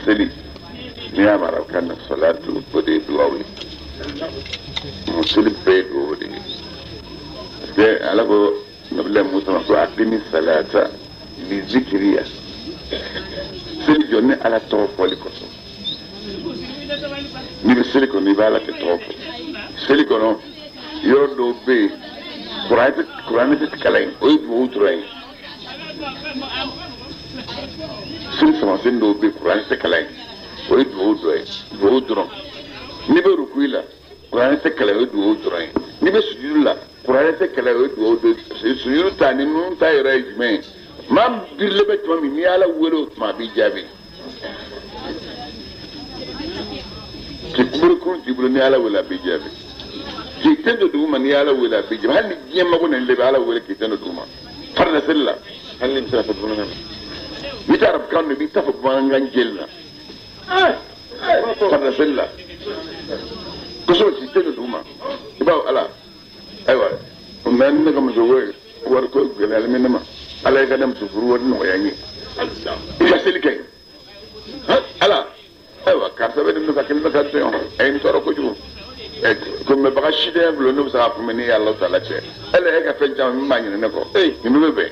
Seli n'i y'a mara kan na salatu o de ye duwawu ye seli bɛɛ ye duwawu de ye parce que ala ko nabila Musa ma ko aqimi salata li zikiriya seli jɔ ni ala tɔgɔ fɔli kosɔn n'i bɛ seli kɔnɔ i bɛ ala tɛ tɔgɔ fɔ seli kɔnɔ yɔrɔ dɔw bɛ yen kuranɛ tɛ kalan yen o ye duwawu dɔrɔn ye seli samasen dɔw bɛ yen kuranɛ tɛ kalan yen o ye duwawu dɔ ye duwawu dɔrɔn n'i bɛ rukuyi la kuranɛ tɛ kalan o ye duwawu dɔrɔn ye n'i bɛ sujudu la kuranɛ tɛ kalan o ye duwawu dɔ ye sujudu ta ni ninnu ta yɛrɛ ye jumɛn ye maa min birilen bɛ tuma min n'i y'ala wele o tuma a b'i jaabi k'i kunberekuru t'i bolo n'i y'ala wele a b'i jaabi k'i ten don dugu ma n'i y'ala wele a b'i jaabi hali ni diɲɛ mago na i bɛ ala wele k'i ten don dugu ma farida seli la hali ni bɛ se ka fɔ bamanankan na n'i tɛ arabukan mɛn i b'i ta fɔ bamanankan jeli la farida seli la kosɛbɛ k'i ten don dugu ma i b'a ala ayiwa mɛ ne ka muso ko wari ko gɛlɛyalen bɛ ne ma ala ye ka ne muso furu wari nɔgɔya n ye i ka seli kɛ ala ayiwa karisa bɛ ne nɔfɛ a kelen bɛ ka n tɔɲɔ a ye n tɔɔrɔ kojugu kunbɛbaga si tɛ ne bolo ne bɛ se k'a kunbɛn ni Alahu taala cɛ ala e ka fɛn caman min b'a ɲinɛ ne kɔ nin bɛɛ bɛ bɛn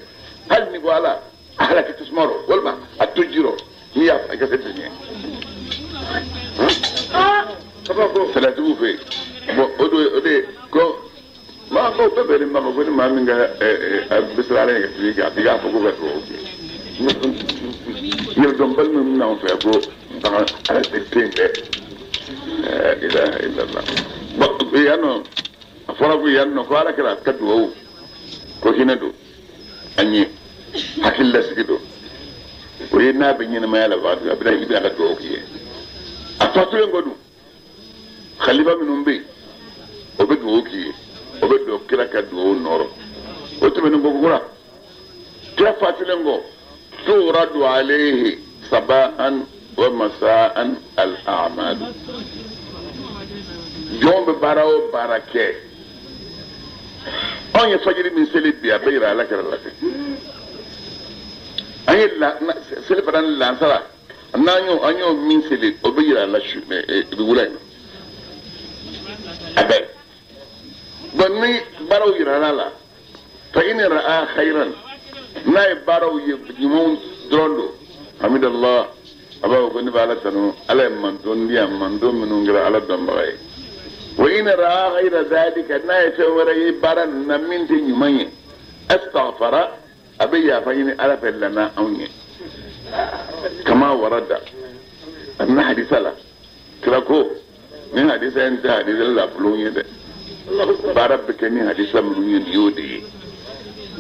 hali ni ko ala a halaki tasuma rɔ walima a to ji rɔ n'i y'a i ka seli tɛ ɲɛ salatigiw fɛ yen bɔn o de ko maa ko bɛɛ bɛnnen b'a ma ko ni maa min ka bɛ siran ala ɲɛ ka tɛmɛ kan a b'i k'a fɔ ko ka dugawu kɛ yɛrɛdɔnbali min bɛ anw fɛ ko bagan ala tɛ den dɛ ilaha illallah bɔn yan nɔ a fɔra ko yan nɔ ko ala kɛra ka dugawu ko hinɛ don an ye hakili lasigi don o ye n'a bɛ ɲɛnamaya la waati a bɛna i bɛna ka dugawu k'i ye a fatulen kɔ dun khalifa minnu bɛ yen o bɛ dugawu k'i ye o bɛ don kira ka dugawu nɔrɔ o tɛmɛnen kɔ kura kira fatulen kɔ turadu alayhi sabahan wa masaan al a'malu jɔn bɛ baara o baara kɛ anw ye fajiri min seli bi a bɛ yira ala kira la ten an ye seli fana ni lansara n'an y'o an y'o min seli o bɛ yira la su wula in a bɛɛ bɔn ni baaraw yirala la fa in ra'a khayran n'a ye baaraw ye ɲumanw dɔrɔn don hamidallah a b'a fɔ ko ne bɛ ala tanu ala ye manton di yan manton minnu kɛra ala dɔnbaga ye wa in ra'a ghayra dhalika n'a ye fɛn wɛrɛ ye baara ninnu na min tɛ ɲuman ye astaghfara a bɛ yafa ɲini ala fɛ lana anw ye kama warada a na hadisa la kira ko ni hadisa in tɛ hadisa lafulon ye dɛ baara bɛ kɛ ni hadisa minnu ye nin y'o de ye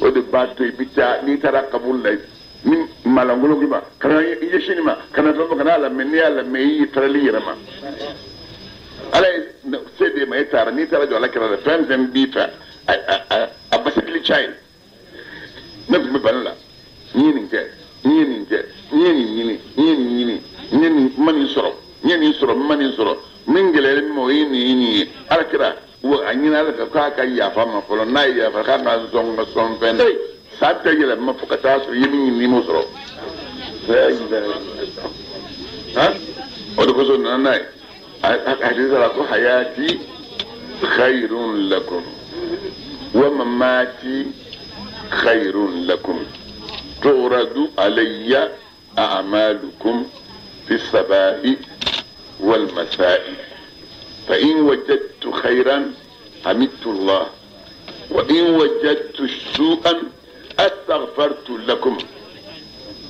o de b'a to i bɛ taa n'i taara kaburu la ni malankolon k'i ma kana i ɲɛsin nin ma kana fɛn fɔ kana a lamɛn n'i y'a lamɛn i y'i farali yɛrɛ ma ala ye se d'e ma e taara n'i taara jɔ ala kira la fɛn fɛn b'i fɛ a basikili ca ye ne tun bɛ bana la n ye nin kɛ n ye nin kɛ n ye nin ɲini n ye nin ɲini n ye nin ma nin sɔrɔ n ye nin sɔrɔ n ma nin sɔrɔ min gɛlɛyalen min ma o ye nin ye nin ye ala kira wa a ɲini ala fɛ k'a ka yafa ma fɔlɔ n'a ye yafa k'a ka sɔn ka sɔn fɛn na san tɛ yɛlɛma fo ka taa sɔrɔ i ye min ɲini i m'o sɔrɔ o de kosɔn nana n'a ye hadisa la ko hayati khayrun lakum wa mamati khayrun lakum turadu alayya a'malukum fi sabahi wal masa'i fa in wajadtu khayran hamidtu Allah wa in wajadtu su'an astaghfartu lakum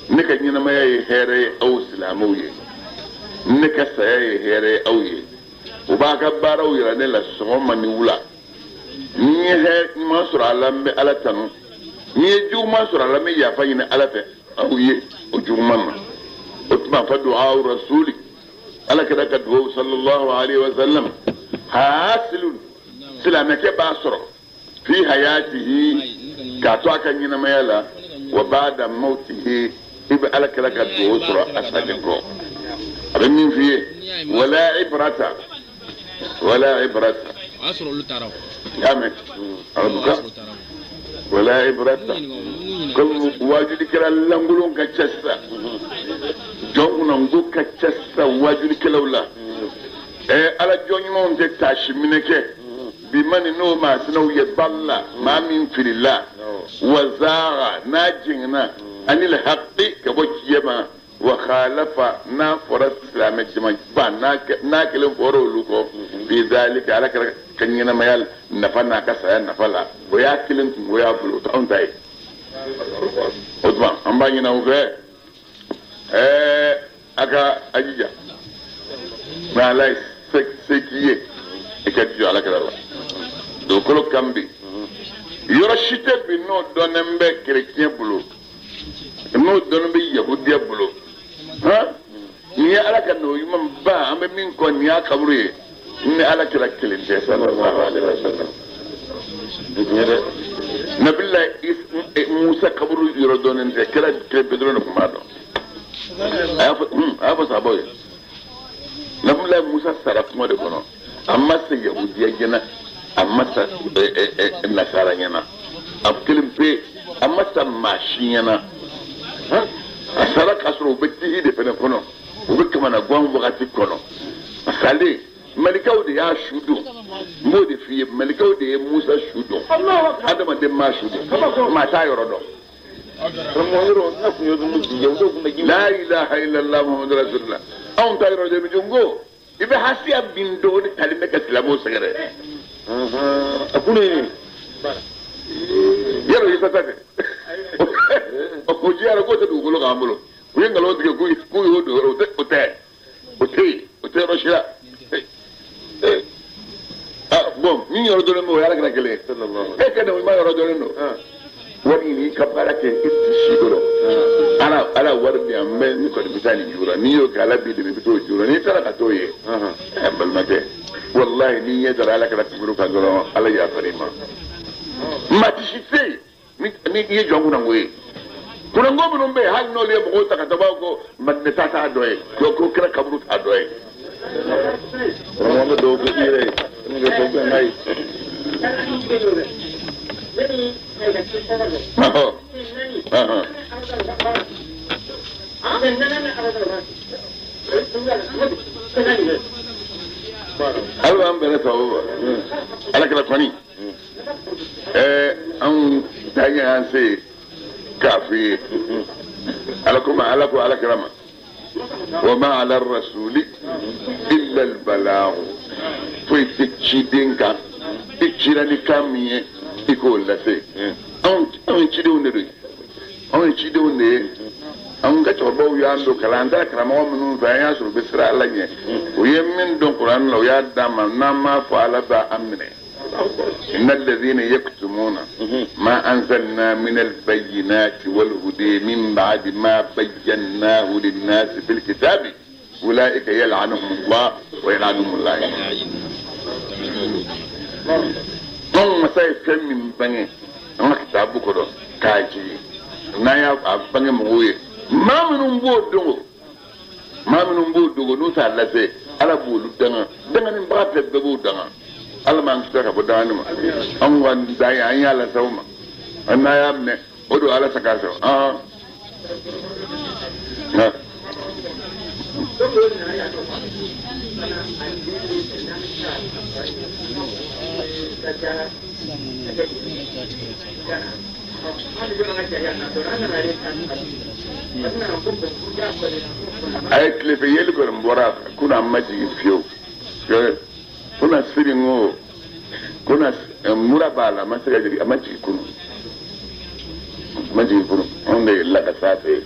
ne ka ɲɛnamaya ye hɛrɛ ye aw silamɛw ye ne ka saya ye hɛrɛ ye aw ye u b'a ka baaraw yira ne la sɔgɔma ni wula ni n ye hɛrɛ ɲuman sɔrɔ a la n bɛ ala tanu ni ye juguman sɔrɔ a la n bɛ yafa ɲini ala fɛ aw ye o juguman ma o tuma fa du'a rasuli ala kira ka duwawu sallallahu alaihi wa sallam hasilun silamɛkɛ b'a sɔrɔ fi hayatihi k'a to a ka ɲɛnamaya la wa ba'da mawtihi i bɛ ala kira ka duwawu sɔrɔ a salen kɔ a bɛ min f'i ye wala ibrata wala ibrata y'a mɛn arabukan wala ibrata komi waajulikɛla lankolon ka ca sisan Jɔn kunnango ka ca sisan waajulikɛlaw la. Ala jɔn ɲumanw tɛ taasi minɛ kɛ. Bi ma ni n'o maa sinaw ye balla maa min filila. Wa zaaga n'a jiginna ani lhaqi ka bɔ tiɲɛ ma. Wa khalafa n'a fɔra silamɛ jamaba n'a kelen fɔra olu kɔ. Bi zalika ala kɛra ka ɲɛnamaya nafa n'a ka saya nafa la. O y'a kelen kun o y'a bolo o t'anw ta ye. O tuma an b'a ɲini aw fɛ. A ka a jija. Mɛ ala ye se k'i ye i ka jɔ ala kɛra la. Dugukolo kan bi. Yɔrɔ si tɛ bi n'o dɔnnen bɛ kerecɛn bolo. N'o dɔnnen bɛ yahudiya bolo. Nin ye ala ka n'o ɲuman ba an bɛ min kɔ nin y'a kaburu ye. Ni ala kɛra kelen tɛ sallallahu alaihi wa sallam. Nabila Musa kaburu yɔrɔ dɔnnen tɛ kɛra kelen pe dɔrɔn de tun b'a dɔn. A y'a fɔ sabaw ye. Nabila Musa sara kuma de kɔnɔ. A ma se yahudiya ɲɛna, a ma sa nasara ɲɛna, a kelen pe a ma sa maa si ɲɛna. A sara k'a sɔrɔ u bɛ tihi de fɛnɛ kɔnɔ, u bɛ kamanagan wagati kɔnɔ. A salen malikaw de y'a su don. N b'o de f'i ye, malikaw de ye Musa su don. Adamaden m'a su don, maa t'a yɔrɔ dɔn. La ilaha illallah Muhammadu rasulullah. Anw ta yɔrɔ de bɛ jɔ ko i bɛ hasiya bin dɔɔni tali bɛ ka silamɛw sɛgɛrɛ. A kun ye yɔrɔ i tɛ kɛ. O jiyara k'o tɛ dugukolo k'an bolo. U ye nkalon tigɛ k'u y'o don yɔrɔ o tɛ. O tɛ yen, o tɛ yɔrɔ si la. Bon min yɔrɔ dɔnnen bɛ o ye ala kɛra kelen ye. E kɛ i ma yɔrɔ dɔnnen don. Wari ɲini i ka baara kɛ i ti si kɔrɔ. Ala wari di yan mɛ ne kɔni bɛ taa nin jura n'i y'o kɛ ala b'i dɛmɛ i bɛ t'o jura n'i taara ka t'o ye. N balimakɛ walahi n'i ɲɛ dara ala kɛra tuguru kan dɔrɔn ala yafar'i ma. Maa ti si tɛ yen ni i ye jɔn kunnango ye. Kunnango minnu bɛ yen hali n'olu ye mɔgɔw ta ka taa b'aw ko Madinɛ ta t'a dɔ ye ko kira kaburu t'a dɔ ye. Karamɔgɔ bɛ dugawu kɛ i yɛrɛ ye. Ne bɛ dugawu kɛ n'a ye. Ala b'an bɛrɛ sababu ma. Ala kɛra kɔni. Anw ta ɲɛ an se k'a f'i ye. Ala ko ma ala ko ala kɛra ma. Wa ma ala rasuli illa al-balagh. Foyi tɛ ciden kan. I cira ni kan min ye i k'o lase. Anw ye cidenw de don. Anw ye cidenw de ye. Anw ka cɛkɔrɔbaw y'an don kalan an taara karamɔgɔ minnu fɛ an y'a sɔrɔ u bɛ siran ala ɲɛ. U ye min dɔn kuranɛ la u y'a d'an ma n'an m'a fɔ ala b'an minɛ. إن الذين يكتمون ما أنزلنا من البينات والهدى من بعد ما بيناه للناس في الكتاب أولئك يلعنهم الله ويلعنهم اللاعنون. Anw masa ye fɛn min bange an ka kitabu kɔnɔ k'a jigin n'an y'a bange mɔgɔw ye maa minnu b'o dogo maa minnu b'o dogo n'u t'a lase ala b'olu danga danganibaga fɛ bɛɛ b'o danga. Ala m'an kisi ka bɔ dangani ma. Anw ka dan ye an y'a lase aw ma an n'a y'a minɛ o don ala sago a sɔrɔ. A ye tilefɛ yeli kɔni bɔra a fɛ ko n'a ma jigin fiyewu. Ko na siri n ko ko na mura b'a la a ma se ka jigin a ma jigin kunun. A ma jigin kunun anw de ye lakasa fɛ yen.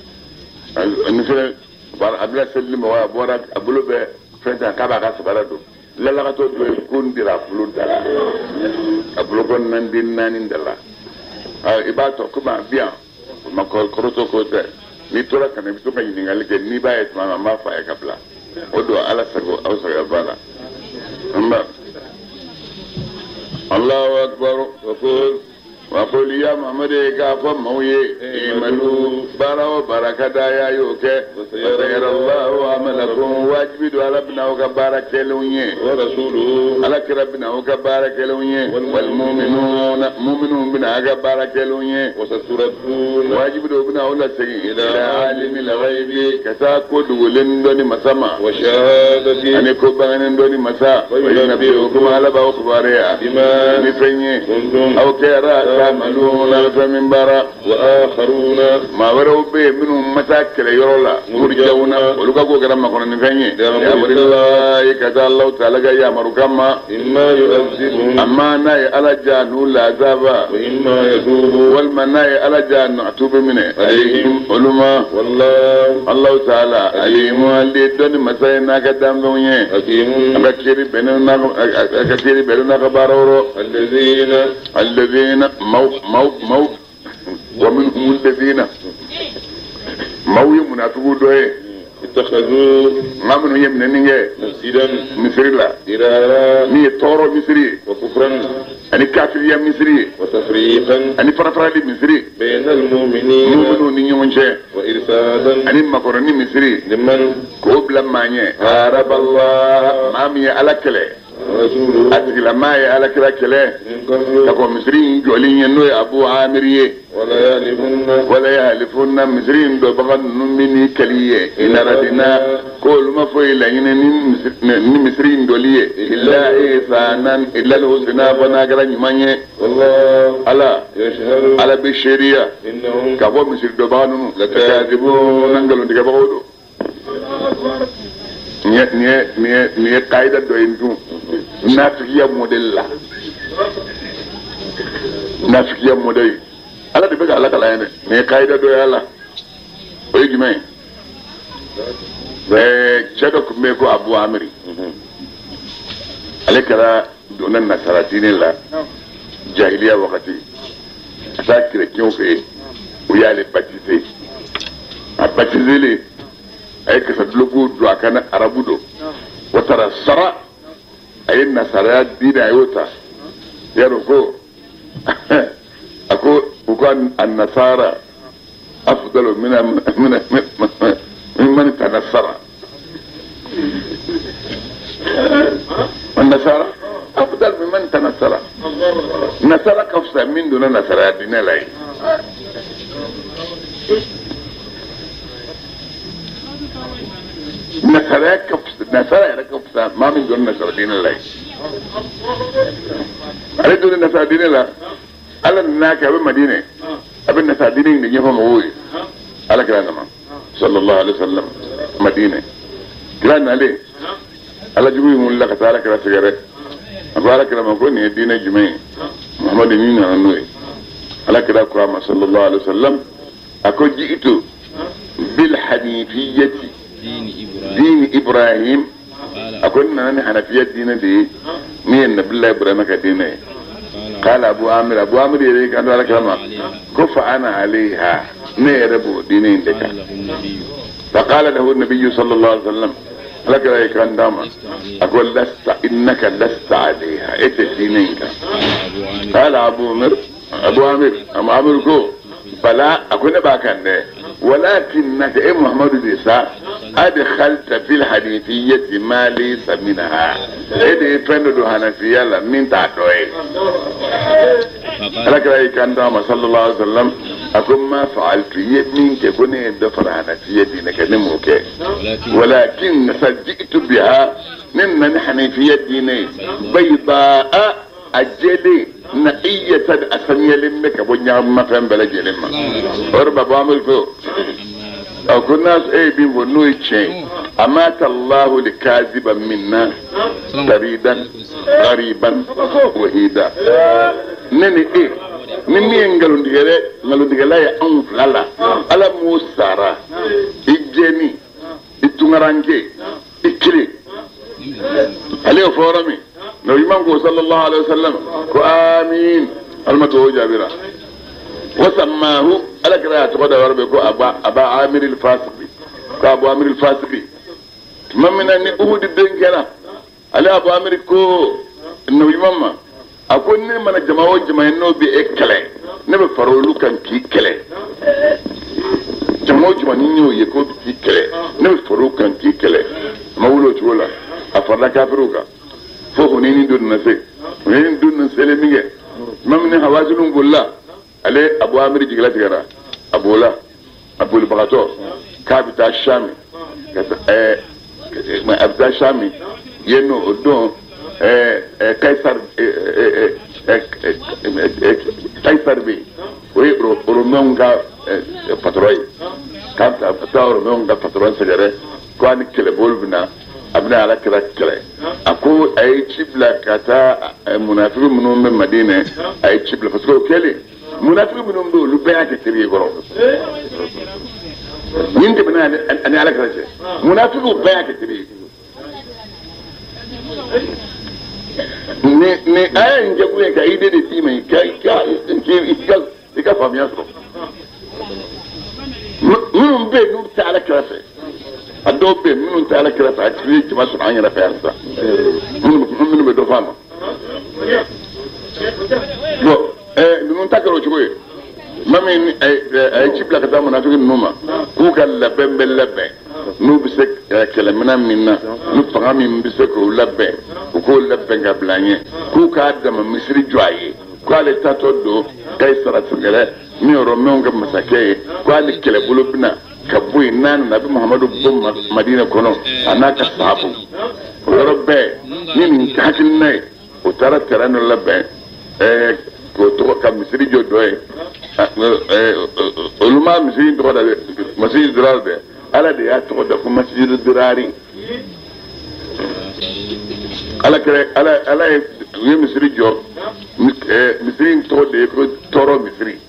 Ni fɛnɛ a bɛna selili mɔgɔ a bɔra a bolo bɛ fɛn ta k'a b'a ka sabara don. Lalakatɔ dɔ ye ko n dira a bolo da la. A bolo kɔnɔna den naani da la. I b'a tɔ komi a bi yan o ma kɔrɔtɔ ko tɛ. N'i tora ka na i bɛ to ka ɲininkali kɛ n'i b'a ye tuma min an b'a fɔ a ye ka bila. O don ala sago aw sago ba la. An ba. Allahu akbar. Wa qul ya Muhammad k'a fɔ maaw ye imanu baara o baara ka d'a ye a y'o kɛ. Wa sayarallahu amalakum wajibi don ala bɛna bɛna aw ka baara kɛlenw ye ورسوله ala kira bɛna aw ka baara kɛlenw ye walmuminuna muminun bɛna aw ka baara kɛlenw ye وستردون wajibi dɔw bɛna aw lasegin ila alimil ghaibi ka taa ko dogolen dɔnni masa ma وشهادة ani ko bangenen dɔnni masa o kuma ala b'aw kibaruya بما ni fɛn ye كنتم aw kɛra ta'maluna bɛ fɛn min baara وآخرون maa wɛrɛw bɛ yen minnu ma taa kɛlɛyɔrɔ la murjawna olu ka ko kɛra makɔnɔni fɛn ye amrillahi ka taa Alahu taala ka yamaru kama إما يعذبهم amma n'a ye ala ja n'u lazaba وإما يتوب walima n'a ye ala ja n'u a tubi minɛ alayhim olu ma والله Alahu taala alimu ale dɔnni masa ye n'a ka danfɛnw ye حكيم a ka kiiri bɛnnen n'a ka a ka kiiri bɛnnen n'a ka baaraw rɔ الذين الذين maw maw maw wa minhum alladhina maw ye munafigiw dɔ ye اتخذوا maa minnu ye minɛni kɛ مسجدا misiri la ضرارا min ye tɔɔrɔ misiri ye وكفرا ani kafiriya misiri ye وتفريقا ani farafarali misiri بين المؤمنين muminuw ni ɲɔgɔn cɛ وإرسادا ani makɔrɔni misiri لمن k'o bila maa ɲɛ arabala maa min ye ala kɛlɛ ورسوله a tigilamaa ye ala kira kɛlɛ من قبل ka kɔn misiri in jɔli ɲɛ n'o ye Abu Amiri ye ولا يعلمن wala yahlifunna misiri in dɔnbaga ninnu min ni kɛli ye inaradina k'olu ma foyi laɲini ni misiri in dɔli ye illa ihsanan illa alhusna fo n'a kɛra ɲuman ye والله ala يشهد ala bɛ seereya إنهم ka bɔ misiri dɔnbaga ninnu lakadibuna nkalontigɛbagaw don nin ye kayida dɔ ye n dun nafigiya modèle la nafigiya modèle ala de bɛ ka ala kalan ye dɛ nin ye kayida dɔ ye ala o ye jumɛn ye cɛ dɔ tun bɛ yen ko Abu Amiri ale kɛra donna nasara diinɛ la jahiliya wagati ka taa kerecɛnw fɛ yen u y'ale baptisé a baptisé a ye kasa dulokiw don a kan na arabu don o taara sara a ye nasaraya diinɛ a y'o ta yarɔ ko a ko u ka a nasara afdalu mina mina mimman tanasara nasara afdal mimman tanasara nasara ka fisa min donna nasaraya diinɛ la ye nasara ka fisa nasara yɛrɛ ka fisa maa min donna nasara diinɛ la ye ale donna nasara diinɛ la ala nana kɛ a bɛ Madinɛ a bɛ nasara diinɛ in de ɲɛfɔ mɔgɔw ye ala kira nana sallallahu alaihi wa sallam Madinɛ kira nalen ala jugu in wulila ka taa ala kira sɛgɛrɛ a ko ala kira ma ko nin ye diinɛ jumɛn ye Muhamadu ni nana n'o ye ala kira ko a ma sallallahu alaihi wa sallam a ko ji'itu bil hanifiyati دين إبراهيم أكون أنا حنفية دين دي مين نبي الله إبراهيم كدينه قال أبو عامر أبو عامر يريك أن على كلامه كف أنا عليها نيربو دينين دك فقال له النبي صلى الله عليه وسلم لك رأيك عندما أقول لست إنك لست عليها إيه دينينك قال أبو عامر أبو عامر أبو عامر كو فلا أكون باكن ولكنك إيه محمد ديسا أدخلت في الحنيفية ما ليس منها إيه فندو حنفية لا من تعطوي لك رأيك عندما صلى الله عليه وسلم أكون ما فعلت يمين كوني دفر حنفية دينك نموك ولكن سجئت بها من حنفية ديني بيضاء أجلي نقية أسمية لمك أبو نعم ما فهم بلا جلما أربع بعمل فو أو كنا إيه بيقولوا شيء أمات الله لكاذبا منا تريدا غريبا وحيدا نني إيه نمي إنجلون ديجلا إنجلون ديجلا يا أنف لالا على موسى إجني إتونغرانجي إكلي عليه فورمي نبي منكو صلى الله عليه وسلم كو آمين المتوه جابرا وسماه على قراءة غدا وربي كو أبا عامر الفاسقي كو أبو عامر الفاسقي ما من أن أهود الدين كنا على أبو عامر كو النبي ماما أكون من الجماعة جماعة إنه بإكله نبي فرولو كان كي كله جماعة جماعة إنه يكون كي كله نبي فرولو كان كي كله ما ولو تقوله farala kafiriw kan fo Hunayni don na se Hunayni don na selen min kɛ tuma min ni Hawazinu bolila ale Abu Amiri jigila tigɛra a bolila a bolibagatɔ k'a bɛ taa Sami a bɛ taa Sami yen nɔ o don Kaisar Kaisar bɛ yen o ye Romɛnw ka patɔrɔn ye k'a bɛ taa Romɛnw ka patɔrɔn sɛgɛrɛ ko a ni kɛlɛbolo bɛ na a bɛna Ala kira kɛlɛ a ko a ye ci bila ka taa munafiki minnu bɛ Madinɛ a ye ci bila parce que o kɛlen munafiki minnu bɛ olu bɛɛ y'a kɛ teri ye kɔrɔ nin tɛmɛna ani Ala kira cɛ munafikiw bɛɛ y'a kɛ teri ye ni aya in kɛkun ye ka idée de d'i ma i ka faamuya sɔrɔ minnu bɛ yen n'u tɛ Ala kira fɛ a dɔw bɛ yen minnu tɛ Ala kira fɛ a tigi ye jama sɔrɔ an yɛrɛ fɛ yan sisan minnu bɛ dɔ f'a ma bon ninnu ta kɛra o cogo ye maa min a ye ci bila ka taa munafiki ninnu ma k'u ka labɛn bɛ labɛn n'u bɛ se kɛlɛminɛn min na ni fanga min bɛ se k'o labɛn u k'o labɛn ka bila an ɲɛ k'u k'a dama misiri jɔ a ye k'ale taatɔ don Kayisara sɛgɛrɛ min ye Romɛnw ka masakɛ ye k'ale kɛlɛbolo bɛna ka bɔ yen n'a nana a bɛ Muhamadu bɔ Madinɛ kɔnɔ a n'a ka sahabu o yɔrɔ bɛɛ ni nin hakilina ye o taara terrain dɔ labɛn k'o tɔgɔ ka misiri jɔ dɔ ye olu ma misiri tɔgɔ da dɛ masjid dirar dɛ Ala de y'a tɔgɔ da ko masjid dirari Ala kɛra Ala ye u ye misiri jɔ misiri in tɔgɔ de ye ko tɔɔrɔ misiri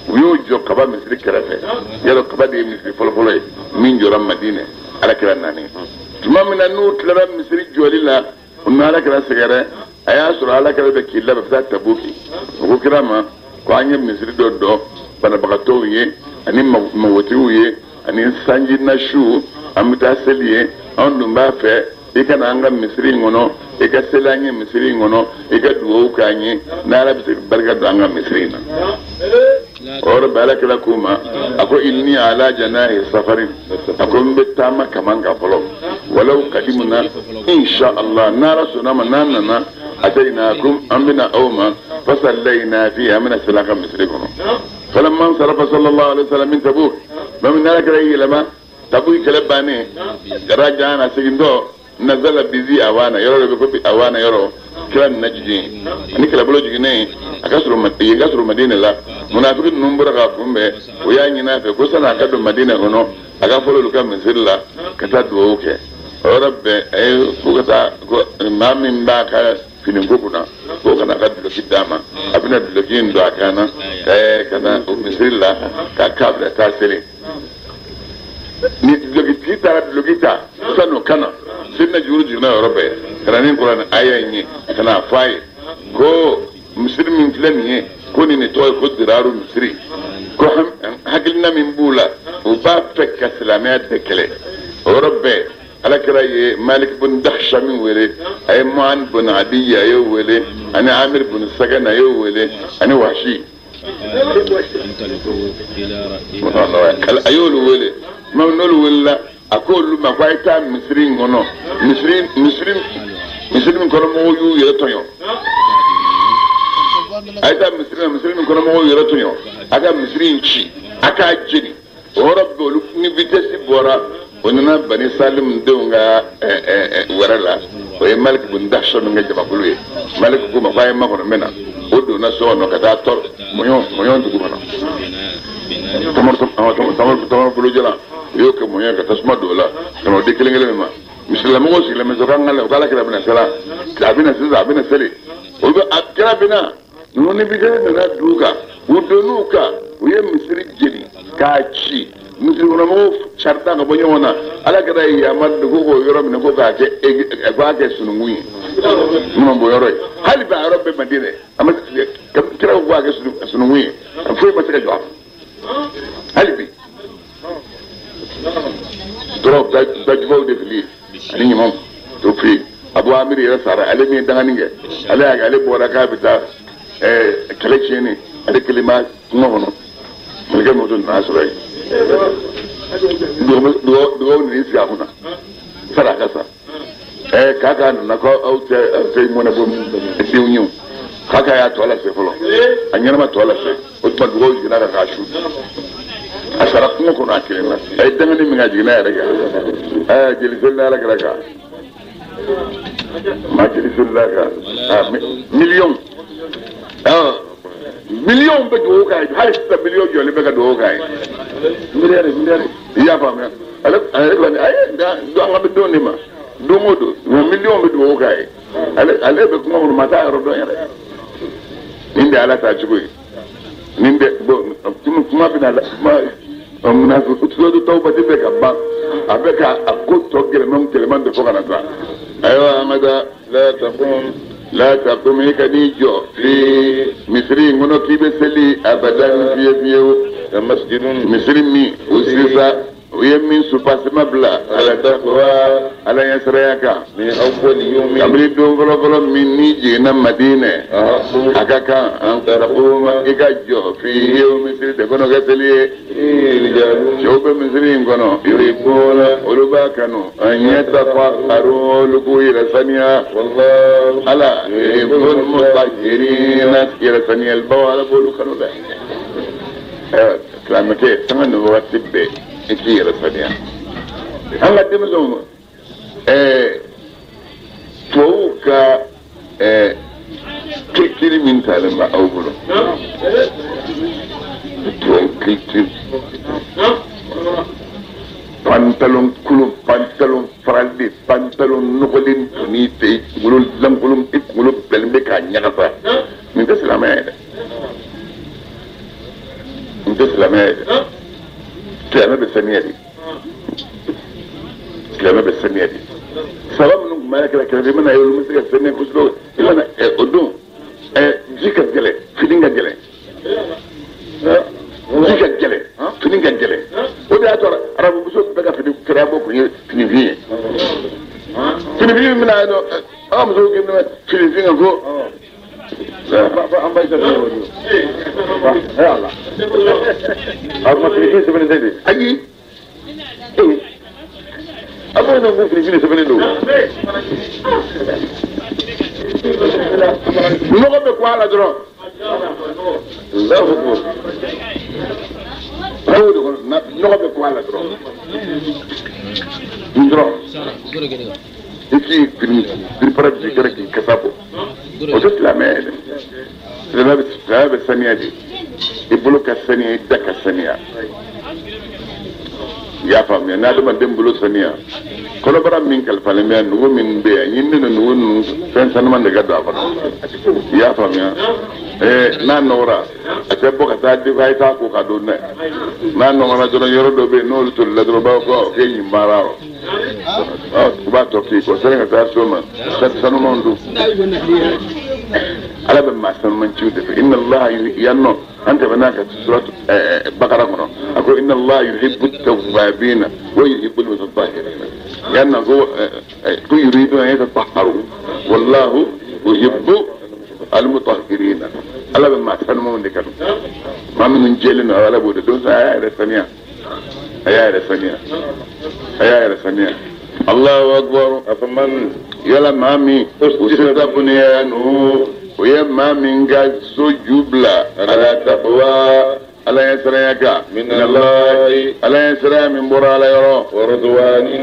u y'o jɔ Kaba misiri kɛrɛfɛ yalɔ Kaba de ye misiri fɔlɔfɔlɔ ye min jɔra Madinɛ Ala kira nani tuma min na n'u tilara misiri jɔli la u ni Ala kira sɛgɛrɛ a y'a sɔrɔ Ala kira bɛ k'i labɛn ka taa Tabuki o ko kira ma ko an ye misiri dɔ dɔn banabagatɔw ye ani magotigiw ye ani sanji nasiw an bɛ taa seli ye anw dun b'a fɛ i ka na an ka misiri in kɔnɔ i ka seli an ye misiri in kɔnɔ i ka dugawu k'an ye n'Ala bɛ se ka barika don an ka misiri in na o yɔrɔ bɛɛ Ala kira k'u ma a ko inni ala janahi safarin a ko n bɛ taama kaman kan fɔlɔ walaw kadimuna insha Allah n'Ala sɔnna ma n'an nana ataynakum an bɛna aw ma fasallayna fihi an bɛna seli an ka misiri kɔnɔ falamma sarafa sallallahu alaihi wasallam min Tabuk ba min n'Ala kira yɛlɛma Tabuk kɛlɛ bannen rajana segintɔ nazala bizi awana yɔrɔ dɔ bɛ ko awana yɔrɔ kira nana jigin ani kɛlɛbolo jiginnen a ka sɔrɔ yen ka sɔrɔ Madinɛ la munafiki ninnu bɔra k'a kunbɛn o y'a ɲini a fɛ ko sani a ka don Madinɛ kɔnɔ a ka fɔlɔ olu ka misiri la ka taa dugawu kɛ o yɔrɔ bɛɛ a ye ko ka taa ko maa min b'a ka finiko kunna k'o kana ka duloki d'a ma a bɛna duloki in don a kan na ka na o misiri la ka k'a bila taa seli ni dulokitigi taara duloki ta san'o ka na Seydina Jibril jiginna o yɔrɔ bɛɛ ka na ni kuranɛ aya in ye ka n'a fɔ a ye ko misiri min filɛ nin ye ko nin de tɔgɔ ye ko diraru misiri ko hakilina min b'u la u b'a fɛ ka silamɛya de kɛlɛ o yɔrɔ bɛɛ Ala kira ye Malik bin Dakhshami wele a ye Mu'an bin Adiya a y'o wele ani Amir bin Sagan a y'o wele ani Wahshi a y'olu wele tuma min n'olu welela a ko olu ma ko a ye taa misiri in kɔnɔ misiri min kɔnɔ mɔgɔw y'u yɛrɛ tɔɲɔ a ye taa misiri la misiri min kɔnɔ mɔgɔw yɛrɛ tɔɲɔ a ka misiri in ci a k'a jeni o yɔrɔ bɛɛ olu ni vitesse bɔra o nana Bani Salim denw ka wɛrɛ la o ye Malik bin Dakhshami ka jamakulu ye Malik ko ma ko a ye makɔnɔ n bɛ na o donna so kɔnɔ ka taa tɔ mɔɲɔn dugu kɔnɔ tamaro bolojalan u y'o kɛ mɔɲɔn ka tasuma don o la ka n'o di kelen kelen min ma misilamɔgɔw sigilen bɛ so k'an ka k'Ala kira bɛna sela a bɛna sisan a bɛna seli olu bɛ a kira bɛna ninnu ni bitɛli nana du kan u donn'u kan u ye misiri jeni k'a ci misiri kɔnɔmɔgɔw carida ka bɔ ɲɔgɔn na Ala kira ye yamaru ko k'o yɔrɔ minɛ ko k'a kɛ k'a kɛ sununkun ye ɲumanbɔ yɔrɔ ye hali bi a yɔrɔ bɛɛ Madinɛ a ma kira ko k'a kɛ sununkun ye a foyi ma se ka jɔ a hali bi dɔrɔn dajubaw de fili ani ɲamanw to fili Abu Amiri yɛrɛ sara ale min ye dangani kɛ ale y'a kɛ ale bɔra k'a bɛ taa kɛlɛ tiɲɛni ale kelen b'a kungo kɔnɔ masakɛ moto nana sɔrɔ yen dugawu nana sigi a kunna sani a ka sa Kaka nana ko aw tɛ mɔnɛ bɔ denw ye kaka y'a tɔ lase fɔlɔ a ɲɛnama tɔ lase o tuma dugawu jiginna ka k'a su a sara kungo kɔnɔ a kelen na a ye dangani min kɛ a jiginna yɛrɛ kan jeli solila ala kɛra kan ma jeli solila kan miliyɔn miliyɔn bɛ dugawu k'a ye hali sisan miliyɔn jɔlen bɛ ka dugawu k'a ye miliyari i y'a faamuya ale kɔni ayi an ka bɛ don de ma don o don miliyɔn bɛ dugawu k'a ye ale bɛ kuma kɔnɔ ma t'a yɔrɔ dɔn yɛrɛ nin de ala ta cogo ye nin de bɔn kuma bɛ na kuma munafiki tawbati bɛ ka ban a bɛ ka a ko tɔ gɛlɛman de fɔ ka na taa ayiwa an ka taa la taqum i ka n'i jɔ fi misiri in kɔnɔ k'i bɛ seli abadan fiye fiyewu misiri min o sisan u ye min supasima bila ala taqwa ala ɲɛsiranya kan kabini don fɔlɔfɔlɔ min n'i jiginna Madinɛ a ka kan an taquma i ka jɔ fi o misiri de kɔnɔ kɛ seli ye cɛw bɛ misiri in kɔnɔ yuhibbuna olu b'a kanu an yatatahharu olu k'u yɛrɛ saniya ala yuhibbul mutahhirina yɛrɛ saniyalibaw ala b'olu kanu dɛ silamɛkɛ sanga ni wagati bɛɛ i k'i yɛrɛ saniya an ka denmisɛnw tubabuw ka culture min talen bɛ aw bolo tubabu culture pantalon kolon pantalon faralen pantalon nɔgɔlen donni fɛ i kunkolo lankolon i kunkolo bilalen bɛ k'a ɲagasa nin tɛ silamɛya ye dɛ nin tɛ silamɛya ye dɛ silamɛ bɛ saniya de silamɛ bɛ saniya de saba minnu tun b'a kɛra kɛrɛfɛ i mana ye olu bɛ se ka saniya kosɛbɛ i mana o don ji ka gɛlɛn fini ka gɛlɛn ji ka gɛlɛn fini ka gɛlɛn o de y'a to arabumuso bɛɛ ka fini kɛra bɔ kun ye finifin ye finifin min bɛna yen nɔ an ka musow k'i bɛna finifin kan ko. Ayi a ko ne ko finifin sɛbɛnnen don nɔgɔ bɛ kɔ a la dɔrɔn nɔgɔ bɛ kɔ a la dɔrɔn dɔrɔn i k'i fini birifara bi kɛra k'i kasa bɔ o tɛ silamɛya ye dɛ silamɛya bɛ saniya de i bolo ka saniya i da ka saniya i y'a faamuya n'adamaden bolo saniya kɔnɔbara min kalifalen bɛ yan nugu min bɛ yan ɲinini ni nugu ninnu fɛn sanuman de ka don a kɔnɔ i y'a faamuya n'a nɔgɔra a tɛ bɔ ka taa di ko a ye taa ko ka don dɛ n'a nɔgɔra dɔrɔn yɔrɔ dɔ bɛ yen n'olu tolila dɔrɔn u b'a fɔ ko k'e ɲin baara o u b'a tɔ k'i kɔ sani ka taa so ma sanumanw don ala bɛ maa sanuman ciw de fɛ inna allaha yan nɔ an tɛmɛna ka suratu bakara kɔnɔ a ko inna allaha yuhibbu tawwabina wa yuhibbu almutatahhirina yan nɔ ko yuriduna an yatatahharu wallahu yuhibbu almutahhirina ala bɛ maa sanumanw de kanu maa minnu jɛlen don ala b'o de don sa a y'a yɛrɛ saniya a y'a yɛrɛ saniya a y'a yɛrɛ saniya Allahu akbar afaman yala maa min usita bunyanuhu o ye maa min ka so ju bila ala taqwa ala ɲɛsiranya kan minallahi ala ɲɛsiranya min bɔra ala yɔrɔ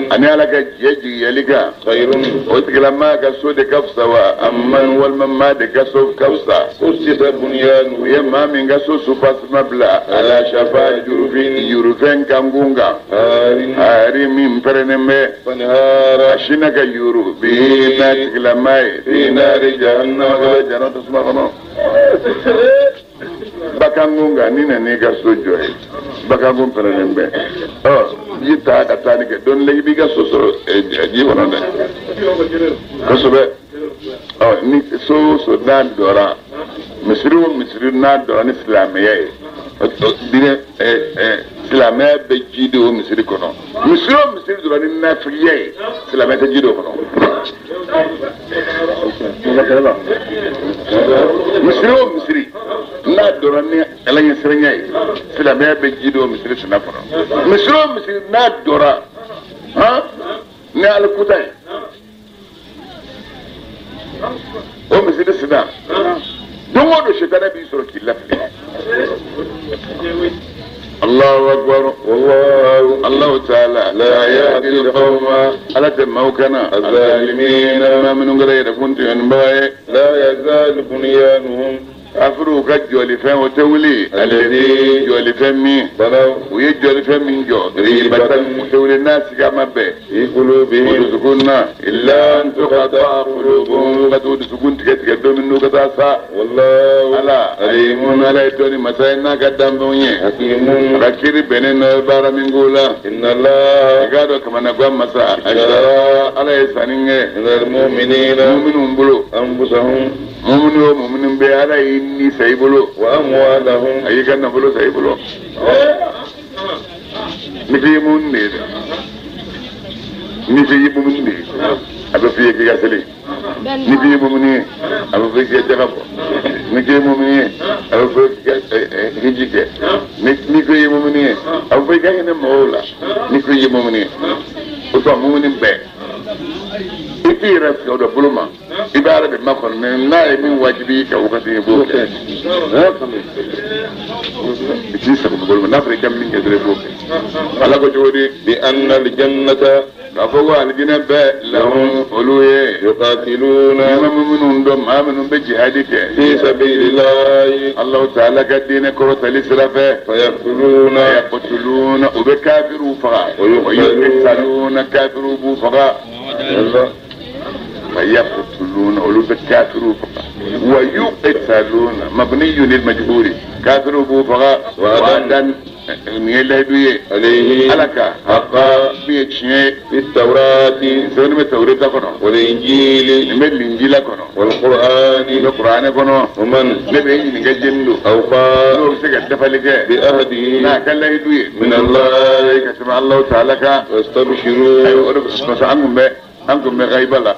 ani ala ka jɛ jigiyali kan o tigilamaa ka so de ka fisa wa amman walima maa de ka so ka fisa o ye maa min ka so supasima bila ala shafa jurufɛn kankun kan hari min pɛrɛnnen bɛ a sinna ka yuru bi n'a tigilamaa ye fi naari jahannama ka bɛ jahannama tasuma kɔnɔ. Bakankun kan ni nana i ka so jɔ ye bakankun pɛrɛnnen bɛ ɔ ji ta ka taa ni kɛ don la i b'i ka so sɔrɔ ji kɔnɔ dɛ kosɛbɛ ɔ ni so o so n'a dɔra misiri o misiri n'a dɔra ni silamɛya ye diinɛ silamɛya bɛ ji de o misiri kɔnɔ misiri o misiri dɔra ni nafigiya ye silamɛya tɛ ji de o kɔnɔ misiri o misiri n'a dɔra ni ala ɲɛsiranya ye silamɛya bɛ ji de o misiri sina kɔnɔ misiri o misiri n'a dɔra han ni alikuta ye O misiri sina don o don sitanɛ b'i sɔrɔ k'i lafili. Allahu akbar. Wallahu Allahu ta'ala la yahdi al-qawma ala tɛ maaw kana az-zalimina maa minnu kɛra yɛrɛkun tɔɲɔnibaa ye. La yazalu bunyanuhum kafiruw ka jɔlifɛn o tɛ wuli. Alladhi jɔlifɛn min banaw u ye jɔlifɛn min jɔ ribatan o tɛ wuli n'a siga ma bɛn fi o qulubihim dusukun na illa an tuqatta'a qulubuhum ka t'u dusukun tigɛ tigɛ don min n'u ka taa sa. Wallahu ala alimun ala ye dɔnni masa ye n'a ka danfɛnw ye. hakimun a ka kiiri bɛnnen dɔ ye baara min k'o la. Inna Allaha i k'a dɔn kamanagan masa ishtara ala ye sanni kɛ min al-mu'minina muminun bolo. anfusahum mumini o mumini bɛ ala y'i ni sa i bolo. wa amwalahum a y'i ka nafolo sa i bolo. Ni k'i ye mumini de ye dɛ. Ni k'i ye mumini de ye a bɛ f'i ye k'i ka seli. Ni k'i ye mumini ye a bɛ f'i ye k'i ka jaka bɔ. Ni k'i ye mumini ye a bɛ f'i ye k'i ka hiji kɛ. Ni k'i ye mumini ye a bɛ f'i ye k'i ka hinɛ mɔgɔw la. Ni k'i ye mumini ye o tuma mumini bɛɛ i t'i yɛrɛ fɛ o dɔ bolo ma i bɛ ala de makɔnɔ mɛ n'a ye min wajibi i kan wagati i b'o kɛ. I t'i sago bolo ma n'a fɔra i ka min kɛ dɔrɔn i b'o kɛ. Ala ko cogo di? Bi anna al-jannata k'a fɔ ko alijinɛ bɛɛ lahum olu ye. Yuqatiluna n'i ma minnu dɔn maa minnu bɛ jihadi kɛ. Fi sabilillahi Allahu ta'ala ka diinɛ kɔrɔtali sira fɛ. Fayaqtuluna fayaqtuluna u bɛ kafiriw faga. Wa yuqtaluna kafiriw b'u faga. Fayaqtuluna olu bɛ kafiriw faga. Wa yuqtaluna mabniyun lil majhuli kafiriw b'u faga. Wa'adan nin ye layidu ye. Alayhi ala ka haqqan min ye tiɲɛ ye. Fi tawrati sɛbɛnni bɛ tawureta kɔnɔ. Wal injili nin bɛ linjila kɔnɔ. Wal qur'ani nin bɛ kuranɛ kɔnɔ. Wa man ne bɛ ɲininka jeni don. Awfa n'o bɛ se ka dafali kɛ. Bi ahdihi n'a ka layidu ye. Min Allah ka tɛmɛ Alahu ta'ala kan. Wastabshiru ayiwa o de parce que an kun bɛ gayiba la.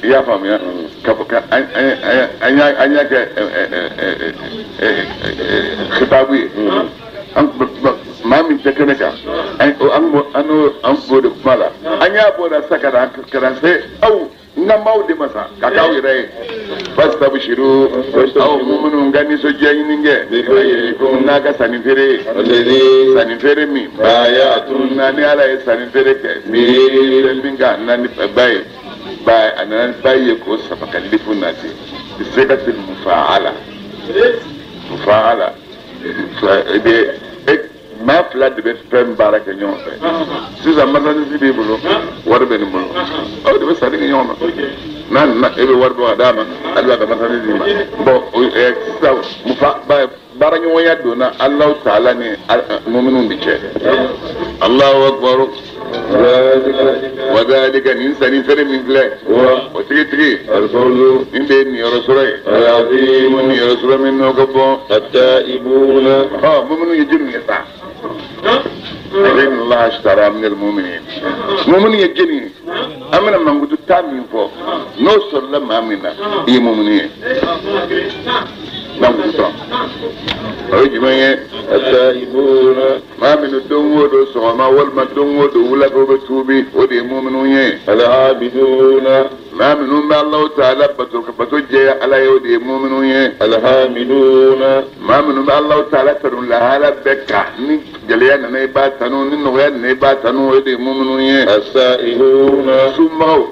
I y'a faamuya ka fɔ ka an y'a kɛ kitaabu ye. An maa min tɛ kɛnɛ kan an b'o de kuma la an y'a bɔ la sa ka na se aw n ka maaw de ma sa ka k'aw yɛrɛ ye. Fastabshiru aw minnu ka nisɔndiya ɲini kɛ n'a ka sanni feere ye. Sanni feere min na ni ala ye sanni feere kɛ min kan na ni ba ye ba a nana ba ye k'o saba ka lifu nati sigati mufaala mufaala maa fila de bɛ fɛn baara kɛ ɲɔgɔn fɛ sisan marchandise b'i bolo wari bɛ nin bolo aw de bɛ sanni kɛ ɲɔgɔn ma n'a nana e bɛ wari bɔ ka d'a ma ale b'a ka marchandise d'i ma bon sisan mufa baaraɲɔgɔnya donna Alahu ta'ala ni muminuw de cɛ. Allahu akbar. Wa dhalika nin sanni feere min filɛ o tigitigi nin de ye niyɔrɔ sɔrɔ ye. Niyɔrɔ sɔrɔ min n'o ka bɔn. At-ta'ibuna muminu ye jeliw ye sa. Inna Allaha ashtara min al-mu'minin. Muminu ye jeli ye. An bɛna mankutu taa min fɔ n'o sɔrɔla maa min na i ye muminu ye. Mankutu tɔn o ye jumɛn ye? At-ta'ibuna maa minnu don o don sɔgɔma walima don o don wulafɛ u bɛ tuubi o de ye muminu ye. Al-'abiduna maa minnu bɛ Alahu ta'ala bato ka bato jɛya ala ye o de ye muminu ye. Al-hamiduna maa minnu bɛ Alahu ta'ala tanu lahala bɛɛ kan ni gɛlɛya nana i b'a tanu ni nɔgɔya nana i b'a tanu o de ye muminu ye. As-sa'ihuna sunbagaw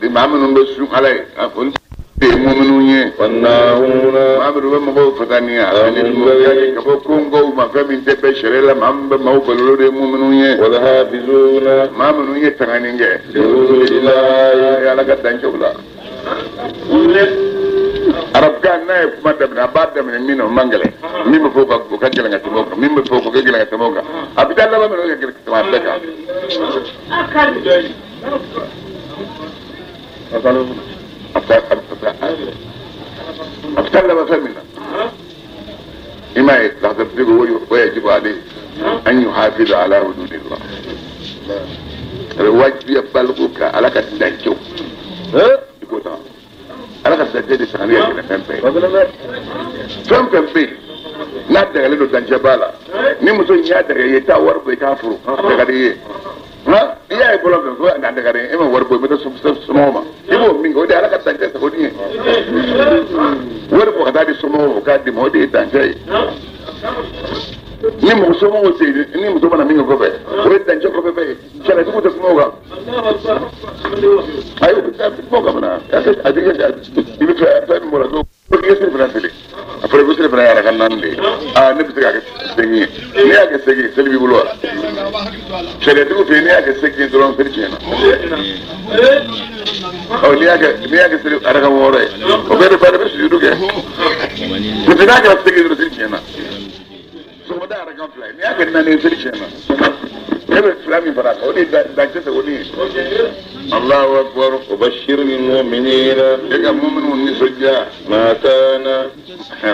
maa minnu bɛ sun ala ye olu de ye muminu ye. Wan-nahuna maa minnu bɛ mɔgɔw fataniya ani ka bɔ kongow ma fɛn min tɛ bɛn sariya la maa min bɛ maaw balo olu de ye muminu ye. Wal-hafizuna maa minnu ye tangani kɛ lihududillahi ala ka dancɛw la. Arabukan n'a ye kuma daminɛ a b'a daminɛ min na o man gɛlɛn min bɛ fɔ o ka gɛlɛn ka tɛmɛ o kan min bɛ fɔ o ka gɛlɛn ka tɛmɛ o kan a bɛ taa laban min na o ka gɛlɛn ka tɛmɛ a bɛɛ kan. A bɛ taa laban fɛn min na i m'a ye lahatigi ko o yajibu alayhi an yuhafiza ala hududillah a bɛ wajibiya baliku kan ala ka dancɛw i k'o ta ala ka dancɛ de sanga ni ka gɛlɛn fɛn bɛɛ ye fɛn fɛn bɛ yen n'a dagalen don dancɛ b'a la ni muso in y'a daga i ye taa wari bɔ i k'a furu a dagalen ye nka i y'a ye bɔlɔn fɛ ko a dagalen e ma wari bɔ i bɛ taa somɔgɔw ma i b'o min kɛ o de ye ala ka dancɛ sago. sekonin ye. Wari bɔ ka taa di somɔgɔw ma k'a di ma o de ye dancɛ ye. Ni mɔgɔ somɔgɔw tɛ yen ni muso mana min kɛ kɔfɛ o ye dancɛ kɔfɛ fɛn ye sariya tɛ kuma o kan. Ayi o bɛ taa kuma o kan fana a tɛ kɛ i bɛ fɛn min bɔra dɔw ko i ye seli fana seli a fɔra ko seli fana ye araka naani de ye aa ne bɛ se k'a kɛ segin ye n'i y'a kɛ segin seli b'i bolo wa sariyatigiw fɛ yen n'i y'a kɛ segin dɔrɔn seli tiɲɛna ɔ n'i y'a kɛ seli araka wɔɔrɔ ye o bɛɛ de ba de bɛ sujudu kɛ n'o tɛ n'a kɛra segin dɔrɔn seli tiɲɛna sɔgɔmada araka fila ye n'i y'a kɛ naani ye seli tiɲɛna ne bɛ fila min fara a kan o de ye dancɛ sekonin ye. Allahu akbar wa bashiril mu'minina e ka mu'minu nisɔndiya ma kana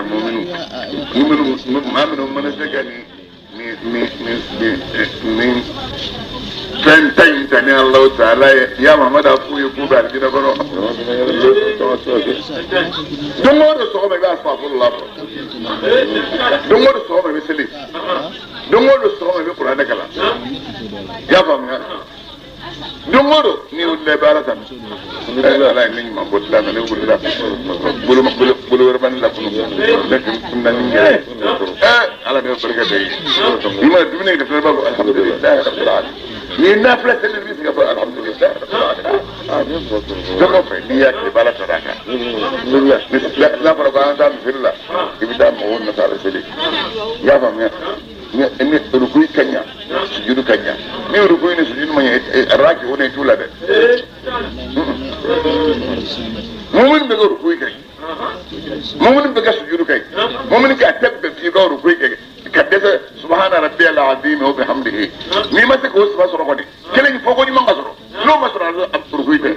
mu'minu maa minnu mana se ka nin fɛn ta in ta ni Alahu taala ye ya Muhamadu a f'u ye k'u bɛ alijinɛ kɔnɔ. Don o don sɔgɔma i b'a astaghfirullah fɔ don o don sɔgɔma i bɛ seli don o don sɔgɔma i bɛ kuranɛ kalan i y'a faamuya. Don o don n'i wulila i bɛ Ala tanu Ala ye ne ɲuman bɔ tila na ne wulila bolo wɛrɛ bɛ ne la kunun ne tun na ni n yɛrɛ ye Ala de bɛ barika da i ye n'i ma dumuni kɛ fɛnɛ i b'a fɔ alihamudulilayi rabbil alamin n'i ye nafila seli i bɛ se ka fɔ alihamudulilayi rabbil alamin fɛn o fɛn n'i y'a kɛ i bɛ Ala tanu a kan n'a fɔra ko an taa misiri la i bɛ taa mɔgɔw nɔfɛ a bɛ seli i y'a faamuya. Ni rukui ka ɲa sujudu ka ɲa ni rukui ni sujudu ma ɲa raki o ne t'u la dɛ mumuni bɛ ka rukui kɛ mumuni bɛ ka sujudu kɛ mumuni ka tɛ bɛn f'i ka rukui kɛ ka dɛsɛ subahana rabbiyal azim wa bihamdihi n'i ma se k'o saba sɔrɔ kɔni kelen fɔ ko ɲuman ka sɔrɔ n'o ma sɔrɔ a rukui tɛ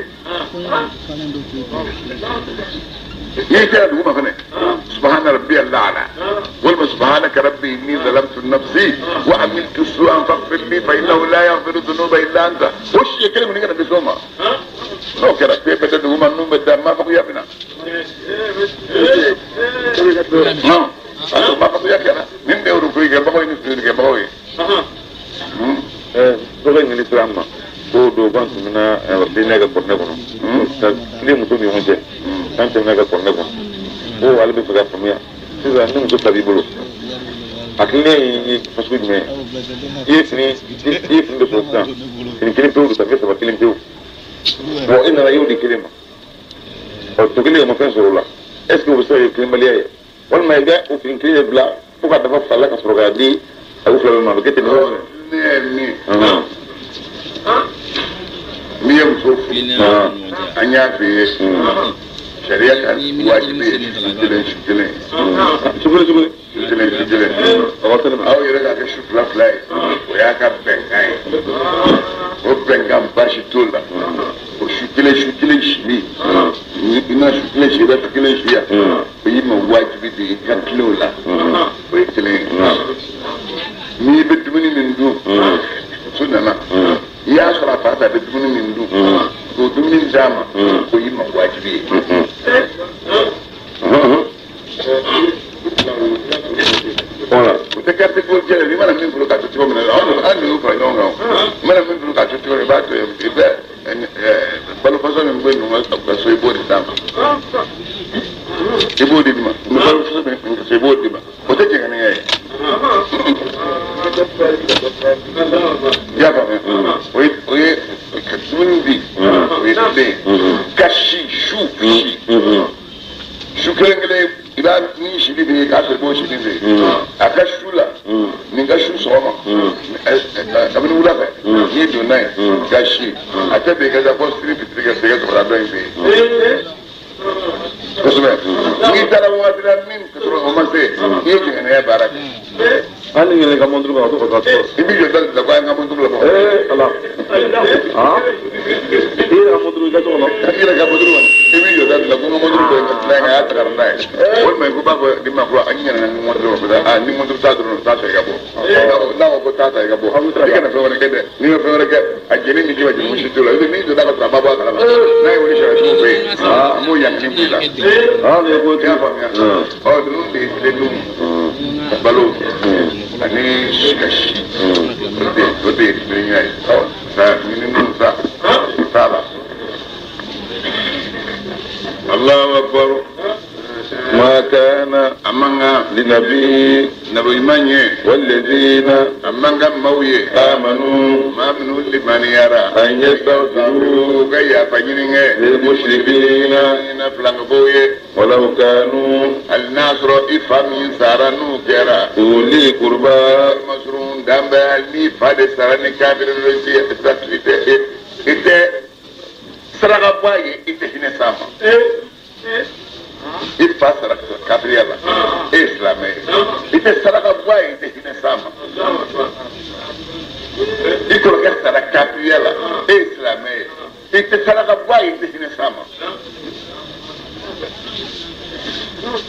n'i sera dugu ma fɛnɛ subahana rabbiyal a'la walima subhanaka rabbi inni zalamtu nafsi wa amiltu su'an faghfir li fa innahu la yaghfiru dhunuba illa anta o siɲɛ kelen kɔni kana dɛsɛ o ma n'o kɛra pe bɛ da dugu ma nun bɛ da maa fakuya bɛ na non maa fakuya kɛra min bɛ rukui kɛbagaw ye ni sujudi kɛbagaw ye. Dɔgɔ in ŋili sira ma ko don k'an tun bɛna denkɛ ka kɔrɔnɛ kɔnɔ tile muso ni ɲɔgɔn cɛ k'an tɛmɛna ka kɔrɔnɛ kɔnɔ ko ale bɛ fɛ ka faamuya sisan ni muso ta b'i bolo a tilennenya ye fasugu jumɛn ye i ye fini dɔ sɔrɔ sisan fini kelen pewu don tafe saba kelen pewu bon e nana i y'o di kelen ma ɔ tɔ kelen o ma fɛn sɔrɔ o la est ce que o bɛ se ka kɛ tilenbaliya ye walima i bɛ o fini kelen de bila fo ka dafa fila la ka sɔrɔ k'a di a fila bɛɛ ma a bɛ kɛ ten de. Ne ye min n'i ye muso furu an y'a f'i ye sariya ka wajibi ye su kelen su kelen su kelen su kelen su kelen aw yɛrɛ k'a kɛ su fila fila ye o y'a ka bɛnkan ye o bɛnkan baasi t'o la o su kelen su kelen sili i ma su kelen si i bɛ su kelen si yan o y'i ma wajibi de ye i ka tilen o la o ye kelen ye n'i bɛ dumuni min dun muso nana i y'a sɔrɔ a fa fɛ a bɛ dumuni min dun k'o dumuni d'a ma o y'i ma wajibi ye. O tɛ carte ko jɛlen n'i mana min bolo k'a to cogo min na an de y'o fara ɲɔgɔn kan i mana min bolo k'a to cogo min i b'a to yen i bɛ balo fasɔn min bɛ yen ka so i b'o de d'a ma i b'o de d'i ma ni balo fasɔn min ka so i b'o d'i ma o tɛ jɛngɛnɛya ye. I y'a faamuya o ye ka dumuni di o ye kelen ye ka si su si su kelen kelen i b'a ni sili bɛ yen k'a sɔrɔ i b'o sili bɛ yen a ka su la nin ka su sɔgɔma kabini wula fɛ n'i donna yen ka si a tɛ bɛn i ka taa fɔ siri fitiri ka se ka sɔrɔ dɔ in bɛ yen kosɛbɛ n'i taara waati la min ka sɔrɔ o ma se i ye jɛngɛnɛya baara kɛ. Hali ni yɛrɛ ka mɔnturu b'a to ka taa sɔrɔ. I b'i jɔ da la ko an ka mɔnturu la bɔ. Ee ala. I yɛrɛ ka mɔnturu i ka so kɔnɔ. I yɛrɛ ka mɔnturu kɔnɔ i b'i jɔ da la ko n ka mɔnturu bɛ ka tila y'a ta ka na n'a ye. Walima i ko b'a fɔ ni ma ko an ɲinɛna ni mɔnturu ma aa ni mɔnturu t'a dɔrɔn t'a ta i ka bɔ. N'a ko ko t'a ta i ka bɔ. I kana fɛn wɛrɛ kɛ dɛ n'i ma fɛn wɛrɛ kɛ a jeni ni ji ma jeni si t'o la n'i donna ka sɔrɔ a ma bɔ a kalama n'a ye wuli sariya fɛ yen an b'o yankini bɔ i la. I y'a faamuya ɔ ninnu de ye tilenniw balo. Ani ka si o de ye tilenya ye sa ɲininiw sa o t'a la. Amanga لنبي نبي من والذين أمانغا موي آمنوا ما منو لمن يرى أن يستغفروا كيا فنينه للمشركين فلانبوي ولو كانوا الناصر إفهم سارانو كرا أولي قربى مسرون دمبا لي فاد ساراني كافر رسي إته سرغباي إته هنا إفا سرق كافر إسلامي إته سرغباي إته هنا ساما إكرو كسر كافر إسلامي إته سرغباي إته هنا ساما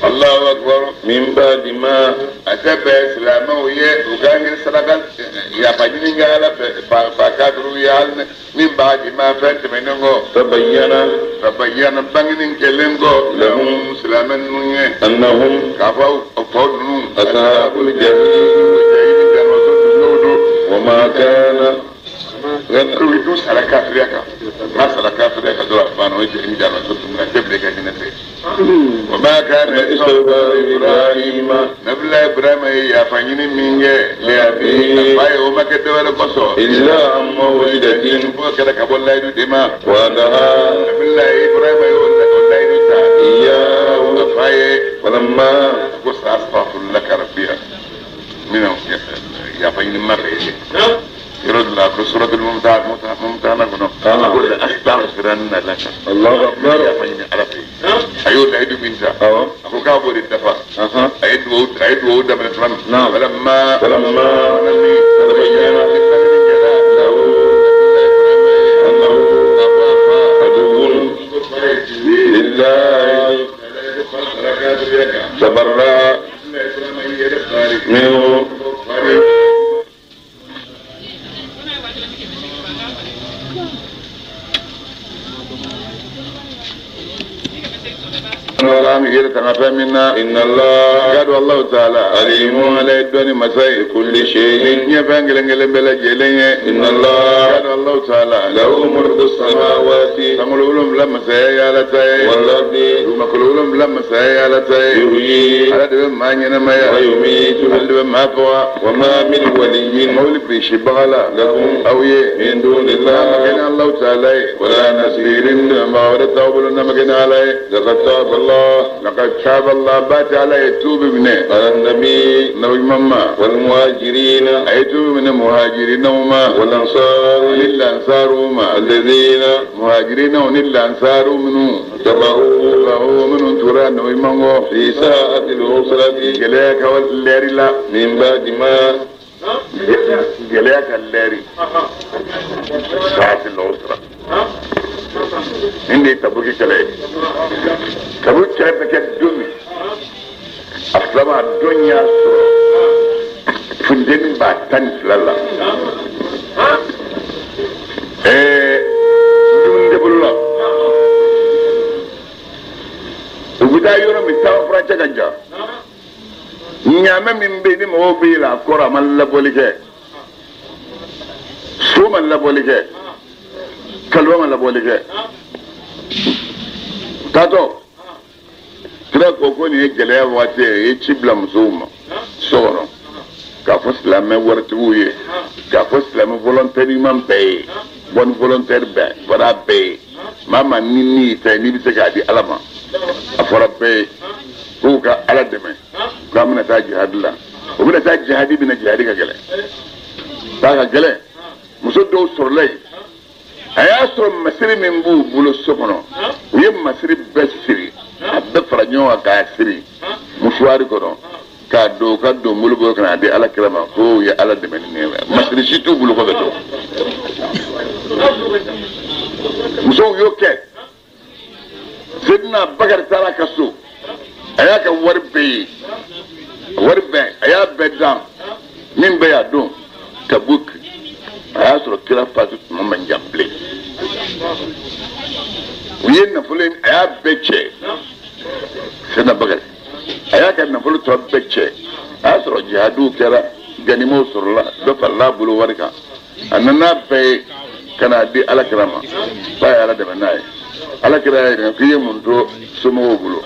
الله أكبر من بعد ما أتبع إسلامه وكان سرقا يا فاجين قال فكافروا يالن من بعد ما فات منه تبين بنين كلمه لهم سلاما أنهم كفوا أفضلون أصحاب الجحيم وما كان تريدون على كافريك ما على كافريك دول فانو يجي جانا وما كان استغفار إبراهيم نبلا إبراهيم يا فانيني مينجي لأبيه باي وما كده ولا قصو إلا عن موعدة وكذا كبول لا يدو وعدها نبلا إبراهيم يقول لا يدو إياه فاي فلما قص أستغفر لك ربي منه يا فانيني ما فيه يرد لك سورة الممتحنة كنا أقول أستغفرن لك الله أكبر يا فانيني عرفي أيوة تعيد من ذا أخو كابور الدفع أعيد وعود من الفرن نعم فلما تبين له أنه عدو لله تبرأ منه إن الله قال الله تعالى عليم على الدنيا مساء كل شيء إن الله قال الله تعالى له ملك السماوات والأرض يحيي ويميت وما من ولي لكم من دون الله ولا نصير لقد تاب الله لقد تاب الله بات على يتوب منه على النبي نبي مما والمهاجرين يتوب من المهاجرين وما والأنصار للأنصار وما الذين مهاجرين وللأنصار منه تبعوا منه ترى نبي مما في ساعة العسرة جلاك والليل لا من بعد ما جلاك الليل ساعة العسرة إني تبوكي كلاي تبوكي كلاي بك الدنيا أصلا الدنيا فندين باتن فلالا دون دبلولا وبدا يورم يتاو فرانشا كنجا نعم من بيني مو بيلا كورا من لبوليكي سو من لبوليكي كلوة من لبوليكي tato kira ko ko nin ye gɛlɛya waati ye i ye ci bila musow ma so kɔnɔ k'a fɔ silamɛ waritigiw ye k'a fɔ silamɛ volontaire ɲuman bɛɛ ye bonne volontaire bɛɛ fɔra bɛɛ ye maa maa ni ni y'i ta ye n'i bɛ se k'a di ala ma a fɔra bɛɛ ye k'u ka ala dɛmɛ k'an bɛna taa jihadi la o bɛna taa jihadi bɛna jihadi ka gɛlɛn taa ka gɛlɛn muso dɔw sɔrɔla yen a y'a sɔrɔ masiri min b'u bolo so kɔnɔ u ye masiri bɛɛ siri a bɛɛ fara ɲɔgɔn kan k'a siri musuwari kɔnɔ k'a don u ka don bolo bolo ka n'a di ala kira ma ko u ye ala dɛmɛ ni nin ye masiri si t'u bolo kɔfɛ to musow y'o kɛ Seydina Bakari taara a ka so a y'a ka wari bɛɛ ye wari bɛɛ a y'a bɛɛ dan min bɛɛ y'a don Tabuk a y'a sɔrɔ kira fatu tuma man jan bilen u ye nafolo in a y'a bɛɛ cɛ Seydina Bakari a y'a ka nafolo tɔ bɛɛ cɛ a y'a sɔrɔ jihadiw kɛra ganimaw sɔrɔla dɔ farala a bolo wari kan a nana bɛɛ ye ka n'a di ala kira ma k'a ye ala dɛmɛ n'a ye ala kira y'a yira k'i ye mun to somɔgɔw bolo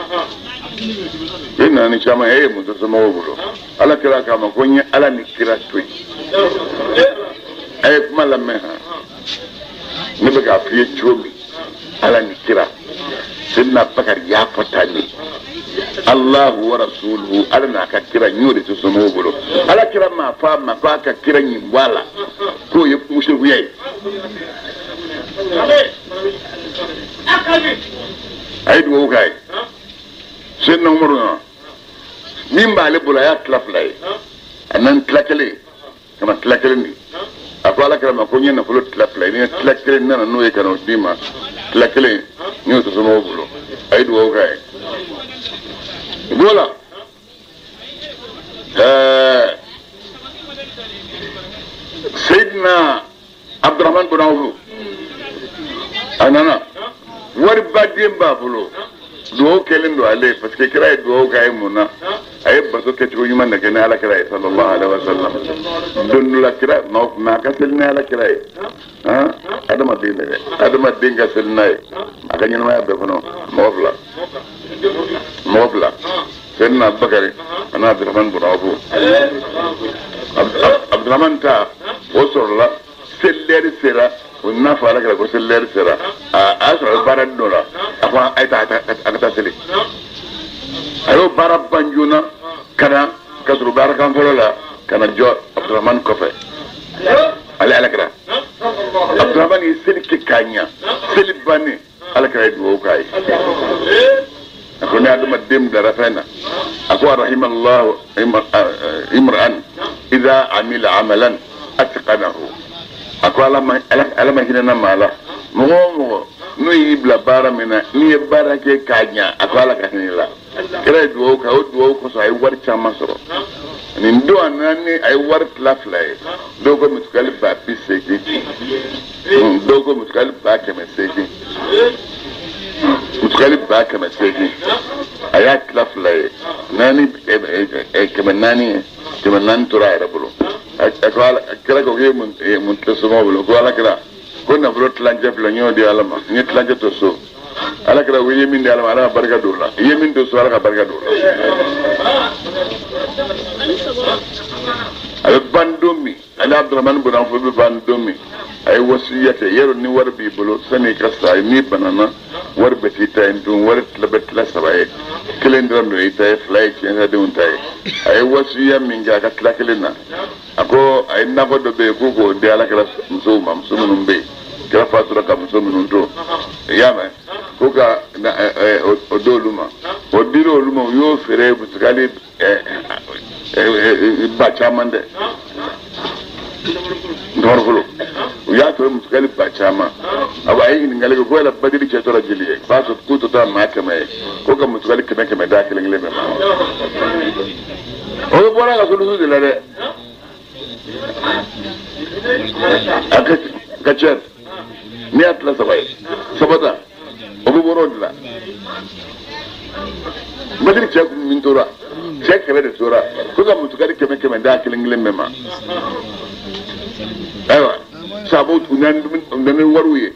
I nana ni caman ye e ye muso somɔgɔw bolo ala kira k'a ma ko n ye ala ni kira to yen a ye kuma lamɛn han ne bɛ k'a f'i ye cogo min ala ni kira Seydina Bakari y'a fɔ tan de Allahu wa rasuluhu ala n'a ka kira n y'o de to somɔgɔw bolo ala kira m'a fɔ a ma k'a ka kira ɲin bɔ a la k'o ye musirikuya ye a ye dugawu k'a ye Seydina Umaru nana min b'ale bolo a y'a tila fila ye a nana tila kelen ka na tila kelen di a ko ala kira ma ko n ye nafolo tila fila ye ni ye tila kelen nana n'o ye ka n'o d'i ma tila kelen n y'o to somɔgɔw bolo a ye dugawu k'a ye b'o la Seydina Abdurahman bin Awfu a nana wariba den b'a bolo dugawu kɛlen don ale parce que kira ye dugawu k'a ye mun na a ye bato kɛcogo ɲuman de kɛ ni ala kira ye sallallahu alaihi wa sallam don dɔ la kira maa ka seli ni ala kira ye han adamaden de dɛ adamaden ka seli n'a ye a ka ɲɛnamaya bɛɛ kɔnɔ mɔgɔ fila Seydina Bakari ani Abdurahman bin Awfu Abdurahman ta o sɔrɔla selilɛri sera o n'a fɔ ala kira ko selilɛri sera a y'a sɔrɔ baara dɔ la a ko a ye taa a ka taa seli a y'o baara ban joona ka na ka sɔrɔ baara kan fɔlɔ la ka na jɔ Abdurahman kɔfɛ ale ala kira Abdurahman ye seli kɛ k'a ɲa seli bannen ala kira ye dugawu k'a ye a ko ni adamaden bilara fɛn na a ko rahimallahu imra'an idha amila amalan atqanahu a ko ala ma hinɛ maa la mɔgɔ o mɔgɔ n'o y'i bila baara min na n'i ye baara kɛ k'a ɲa a ko ala ka hinɛ i la kira ye dugawu kɛ o dugawu kosɔn a ye wari caman sɔrɔ nin don a nana ni a ye wari tila fila ye dɔw ko misikali 80,000 dɔw ko misikali 800,000 misikali 800,000 a y'a tila fila ye naani 400 ye 400 tora a yɛrɛ bolo a ko ala kira ko k'e ye mun tila somɔgɔw bolo ko ala kira ko nafolo tilancɛ filɛ n y'o di ala ma n ye tilancɛ to so ala kira ko i ye min di ala ma ala ka barika don o la i ye min to so ala ka barika don o la a bɛ ban don min ale Abdurahmani bin Awfu bɛ ban don min a ye wasiya kɛ yarɔ ni wari b'i bolo sani i ka sa n'i banana wari bɛ t'i ta ye dun wari tila bɛ tila saba ye kelen dɔrɔn don i ta ye fila ye tiɲɛsadenw ta ye a ye wasiya min kɛ a ka tila kelen na a ko a ye nakɔ dɔ bɛ yen k'u k'o di ala kira musow ma muso minnu bɛ yen kira fatura ka muso minnu to i y'a mɛn ko ka o d'olu ma o dir'olu olu ma u y'o feere misikali ba caman dɛ nɔrɔfolo u y'a sɔrɔ misikali ba caman a ye ɲininkali kɛ ko yala badiri cɛ tora jeli ye k'a sɔrɔ k'u tɔ tora maa 100 ye ko ka misikali 100 d'a kelen kelen bɛɛ ma o bɛ bɔra a ka solusu de la dɛ a ka ca n'i y'a tila saba ye saba ta o bɛ bɔra o de la badiri cɛ min tora cɛ 100 de tora ko ka misikali 100 d'a kelen kelen bɛɛ ma ayiwa sabu u nana ni wariw ye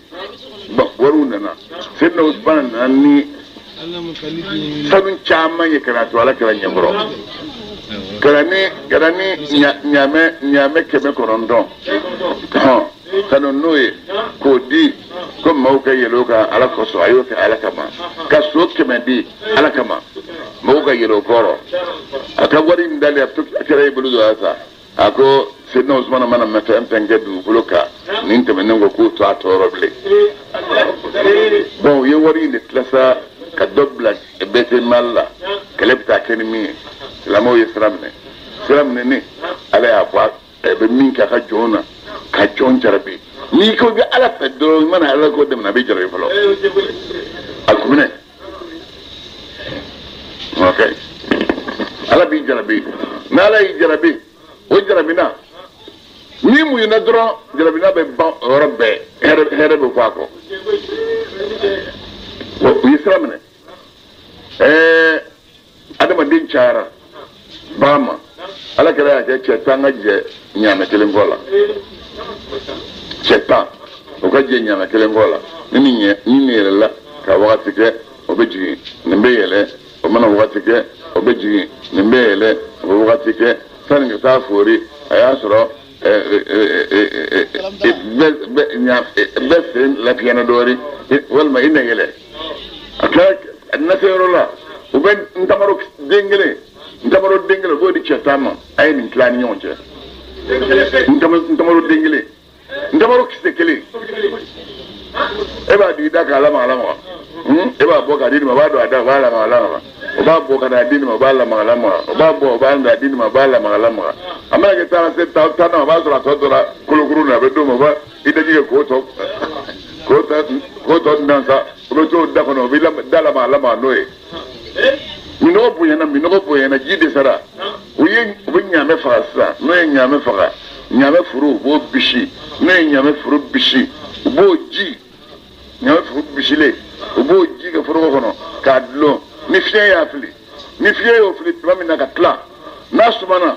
bon wariw nana Seydina Usman nana ni sanu caman ye ka na to ala kira ɲɛkɔrɔ ka na ni ɲaamɛ 900 hɔn ka na n'o ye k'o di ko maaw ka yɛlɛ o kan ala kosɔn a y'o kɛ ala kama ka so 100 di ala kama mɔgɔw ka yɛlɛ o kɔrɔ a ka wari in dalen a kɛra i bolo don a sa a ko Seydina Usman mana mɛn fɛn fɛn kɛ dugukolo kan nin tɛmɛnen kɔ k'o to a tɔɔrɔ bilen bon u ye wari in de tila sa ka dɔ bila bɛtɛmali la kɛlɛ bɛ taa kɛ ni min ye silamɛw ye sira minɛ sira minɛnen ala y'a fɔ a bɛ min kɛ a ka jɔnw na ka jɔn jarabi n'i ko i bɛ ala fɛ dɔrɔn i mana ala ko dɛmɛ a bɛ jarabi fɔlɔ a kun minɛ ok ala b'i jarabi n'ala y'i jarabi o jarabina ni muɲuna dɔrɔn jarabina bɛ ban o yɔrɔ bɛɛ hɛrɛ bɛ fɔ a kɔ u ye sira minɛ adamaden cayara bagan ma ala kɛra y'a kɛ cɛ 10 ka jɛ ɲaamɛ kelen kɔ la cɛ 10 o ka jɛ ɲaamɛ kelen kɔ la ni nin yɛlɛla ka wagati kɛ o bɛ jigin nin bɛ yɛlɛ o mana wagati kɛ o bɛ jigin nin bɛ yɛlɛ o bɛ wagati kɛ sani ka taa foori a y'a sɔrɔ bɛɛ sen lafiyana dɔɔnin walima i na yɛlɛ a kɛra na se yɔrɔ la u bɛ ntamaro den kelen u b'o di cɛ tan ma a ye nin tila ni ɲɔgɔn cɛ ntamaro den kelen ntamaro kisɛ kelen e b'a di i da k'a lamaga lamaga e b'a bɔ k'a di nin ma o b'a don a da o b'a lamaga lamaga o b'a bɔ ka n'a di nin ma o b'a lamaga lamaga o b'a bɔ o b'a n'a di nin ma o b'a lamaga lamaga a mana kɛ taa se tan na o b'a sɔrɔ a tɔ tora kolokuru na a bɛ d'o ma o b'a i daji kɛ k'o tɔ dan sa o bɛ t'o da kɔnɔ o bɛ da lamaga lamaga n'o ye minɔgɔ bonyana ji dɛsɛra u bɛ ɲaamɛ faga sisan n'o ye ɲaamɛ faga ɲaamɛ furu u b'o bisi n'o ye ɲaamɛ furu bisi u b'o ji ɲaamɛ furu bisilen u b'o ji kɛ foroko kɔnɔ k'a dulon ni fiɲɛ y'a fili ni fiɲɛ y'o fili tuma min na ka tila n'a sumana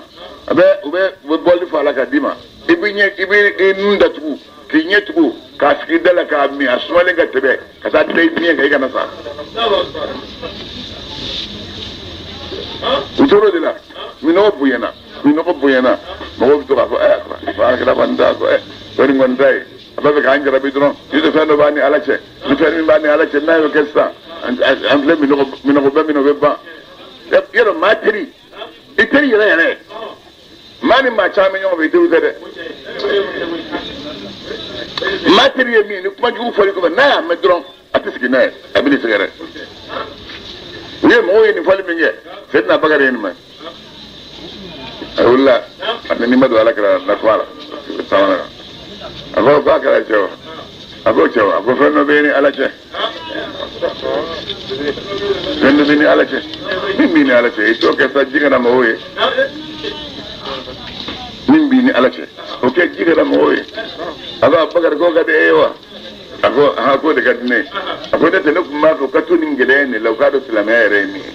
u bɛ bɔli fa la k'a d'i ma i bɛ i nun datugu k'i ɲɛ tugu k'a sigi da la k'a min a sumalen ka tɛmɛ ka taa tila i fiɲɛ kan i kana sa. U tor'o de la minɔgɔ bonyana mɔgɔw bɛ to k'a fɔ ɛ kira kɔni t'a fɔ ɛ kɔni kɔni t'a ye a b'a fɛ k'an jarabi dɔrɔn ni fɛn dɔ b'a ni Ala cɛ ni fɛn min b'a ni Ala cɛ n'a y'o kɛ sisan an filɛ minɔgɔ bɛ min na o bɛ ban yɔrɔ maa teri i teri yɛrɛ yɛrɛ maa ni maa caman bɛ ɲɔgɔn fɛ i teriw tɛ dɛ maa teri ye min ye ni kuma jugu fɔli kɔfɛ n'a y'a mɛn dɔrɔn a tɛ sigi n'a ye a bɛ n'i sɛgɛrɛ. U ye mɔgɔw ye nin fɔli min kɛ Seydina Bakari ye nin mɛn a wulila a ni ma don Ala kɛra na kuma la sabanan a ko k'a kɛra cɛ o a ko cɛ o a ko fɛn dɔ bɛ ni Ala cɛ fɛn dɔ bɛ ni Ala cɛ min b'i ni Ala cɛ i t'o kɛ sa ji kana mɔgɔw ye min b'i ni Ala cɛ o kɛ ji kana mɔgɔw ye a ko Bakari k'o ka di e ye wa a ko a ko de ka di ne ye a ko ne tɛ ne tun b'a fɛ ka to nin gɛlɛya in de la u k'a dɔn silamɛya yɛrɛ ye min ye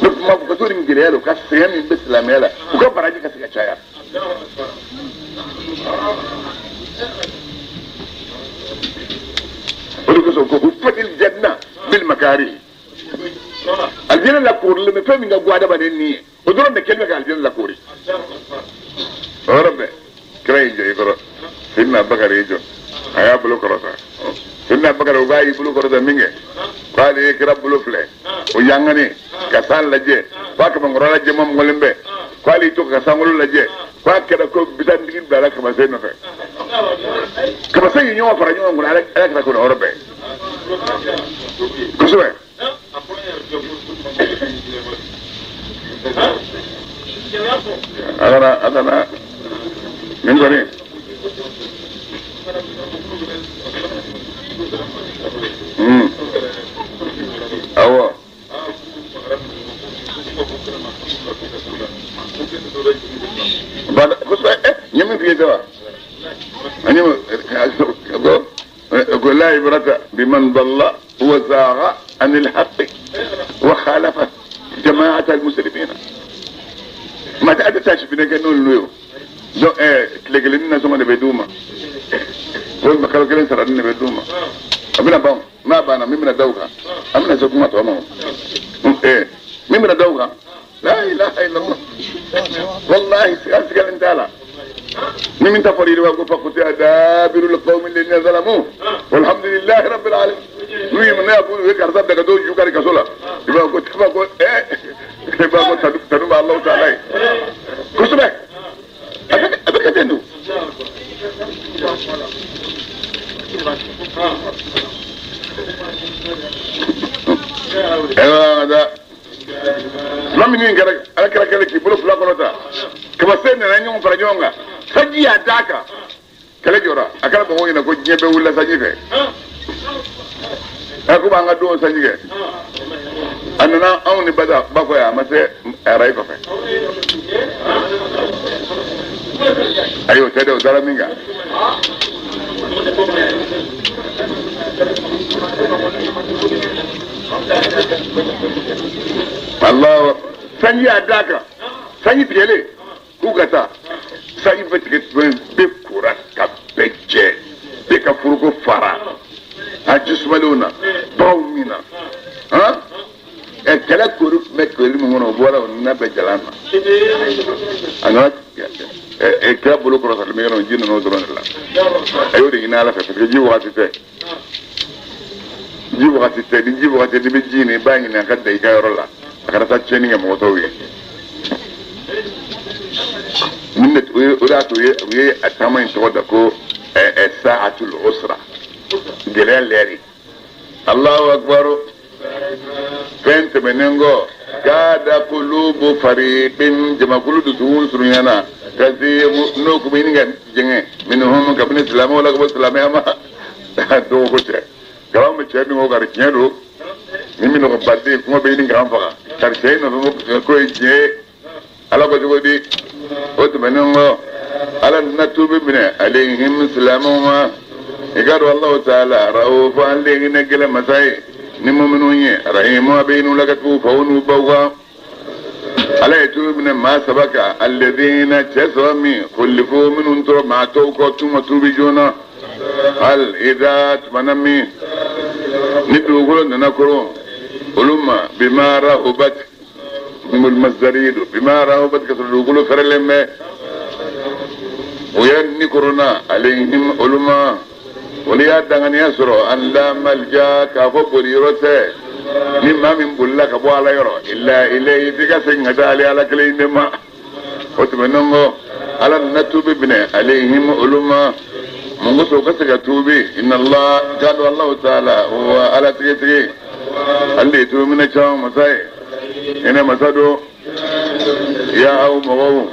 ne tun b'a fɛ ka to nin gɛlɛya la u ka sɛgɛn min bɛ silamɛya la u ka baraji ka se ka caya. O de kosɔn ko hufatil janna bil makari alijinɛ lakoorilen bɛ fɛn min ka go adamaden ni ye o dɔrɔn de kɛlen bɛ ka alijinɛ lakoori o yɔrɔ bɛɛ kira y'i jɔ i kɔrɔ Seydina Bakari y'i jɔ a y'a bolo kɔrɔta Seydina Bakari o b'a y'i bolo kɔrɔta min kɛ k'ale ye kira bolo filɛ o yanganen ka san lajɛ f'a kamankɔrɔla jɛman mɔgɔlen bɛ k'ale y'i to ka sankolo lajɛ k'a kɛra ko bitantigi bilala kamasen nɔfɛ kamasen ye ɲɔgɔn fara ɲɔgɔn kɔnɔ Ala kira kɔnɔ yɔrɔ bɛɛ kosɛbɛ. A kana nin kɔni. Awɔ. Bada kosɛbɛ ɛ n ye min f'i ye tɛ wa? An ye ko la ibrata biman dalla wa zagha an al-haqqi wa khalafa jama'at al-muslimina. Ma tɛ a tɛ taa si fɛnɛ kɛ n'olu ye o. Donc tile kelen ni nasɔngɔ de bɛ d'u ma walima kalo kelen sara de bɛ d'u ma a bɛna ban n'a banna min bɛna da u kan an bɛna se kuma tɔ ma o min bɛna da u kan la ilaha illallah wallahi an sigalen t'a la ni min ta fɔra yiriwa ko fakutiya dabirul qawmi alladhina zalamu walhamdulillahi rabbil alamin n'u ye ne y'a fɔ u ye karisa bila ka t'o ju kari kaso la i b'a ko i b'a ko tanu b'a Alahu taala ye kosɛbɛ. A bɛ kɛ ten don. Ayiwa da tuma min kɛra Ala kira kɛlen k'i bolo fila kɔrɔta kamasen nana ɲɔgɔn fara ɲɔgɔn kan sanji y'a d'a kan kɛlɛ jɔra a kɛra mɔgɔw ɲɛna ko diɲɛ bɛɛ wulila sanji fɛ ɛ ko b'an ka don sanji kɛ a nana anw ni bada ba kɔ yan a ma se arayi kɔfɛ. Ayi o tɛ dɛ o dara min kan. Alahu sanji y'a d'a kan sanji tigɛlen k'u ka taa sanji bɛ tigɛ tuma bɛɛ kora ka bɛɛ jɛ bɛɛ ka foroko fara a ji sumalenw na baganw min na han Kɛlɛ kori tun bɛ kori min kɔnɔ o bɔra o nana bɛn jalan ma. A nana kira bolo kɔrɔtalen bɛ yɔrɔ min ji nana o dɔrɔn de la. A y'o de ɲini Ala fɛ parce que ji wagati tɛ. Ji wagati tɛ ni ji wagati n'i bɛ ji ɲini i b'a ɲini a ka dan i ka yɔrɔ la a kana taa tiɲɛni kɛ mɔgɔ tɔw ye. Min de o de y'a to u ye a taama in tɔgɔ da ko sa'atul usra gɛlɛya lɛri. Allahu akbar. Fɛn tɛmɛnen kɔ kada kulubu fariqin jamakulu dusukun surunyana ka se n'o kun bɛ ɲini ka jɛngɛ minhum kabini silamɛw la ka bɔ silamɛya ma dɔgɔ ko cɛ kalan bɛ cɛ min ko kari tiɲɛ don ni min nɔgɔ baden kuma bɛ ɲini k'an faga kari cɛ in nɔfɛ ko ye tiɲɛ ye Ala ko cogo di o tɛmɛnen kɔ Ala nana tuubi minɛ alayhim silamɛw ma i ka dɔn Alahu taala rahufu ale ye hinɛ gɛlɛn masa ye ni muminu ye rahimu a bɛ hinɛ u la ka tugu faw n'u baw kan Ala ye tuubi minɛ maa saba kan alladhina cɛ saba min khulifu minnu tora maa tɔw kɔ t'u ma tuubi joona hal idha tumana min ni dugukolo nana koron olu ma bima rahubat masdari don bima rahubat ka sɔrɔ dugukolo fɛrɛlen bɛ o yɛrɛ ni koronna alayhim olu ma olu y'a danganiya sɔrɔ an la malja k'a fɔ boli yɔrɔ tɛ ni maa min bolila ka bɔ Ala yɔrɔ illa ilayhi f'i ka segin ka taa ale Ala kelen in de ma o tɛmɛnen kɔ Ala nana tuubi minɛ alayhim olu ma mun kosɔn u ka se ka tuubi inna Allah k'a dɔn Alahu taala wa Ala tigitigi ale de ye tuubi minɛ caman masa ye hinɛ masa don ya aw mɔgɔw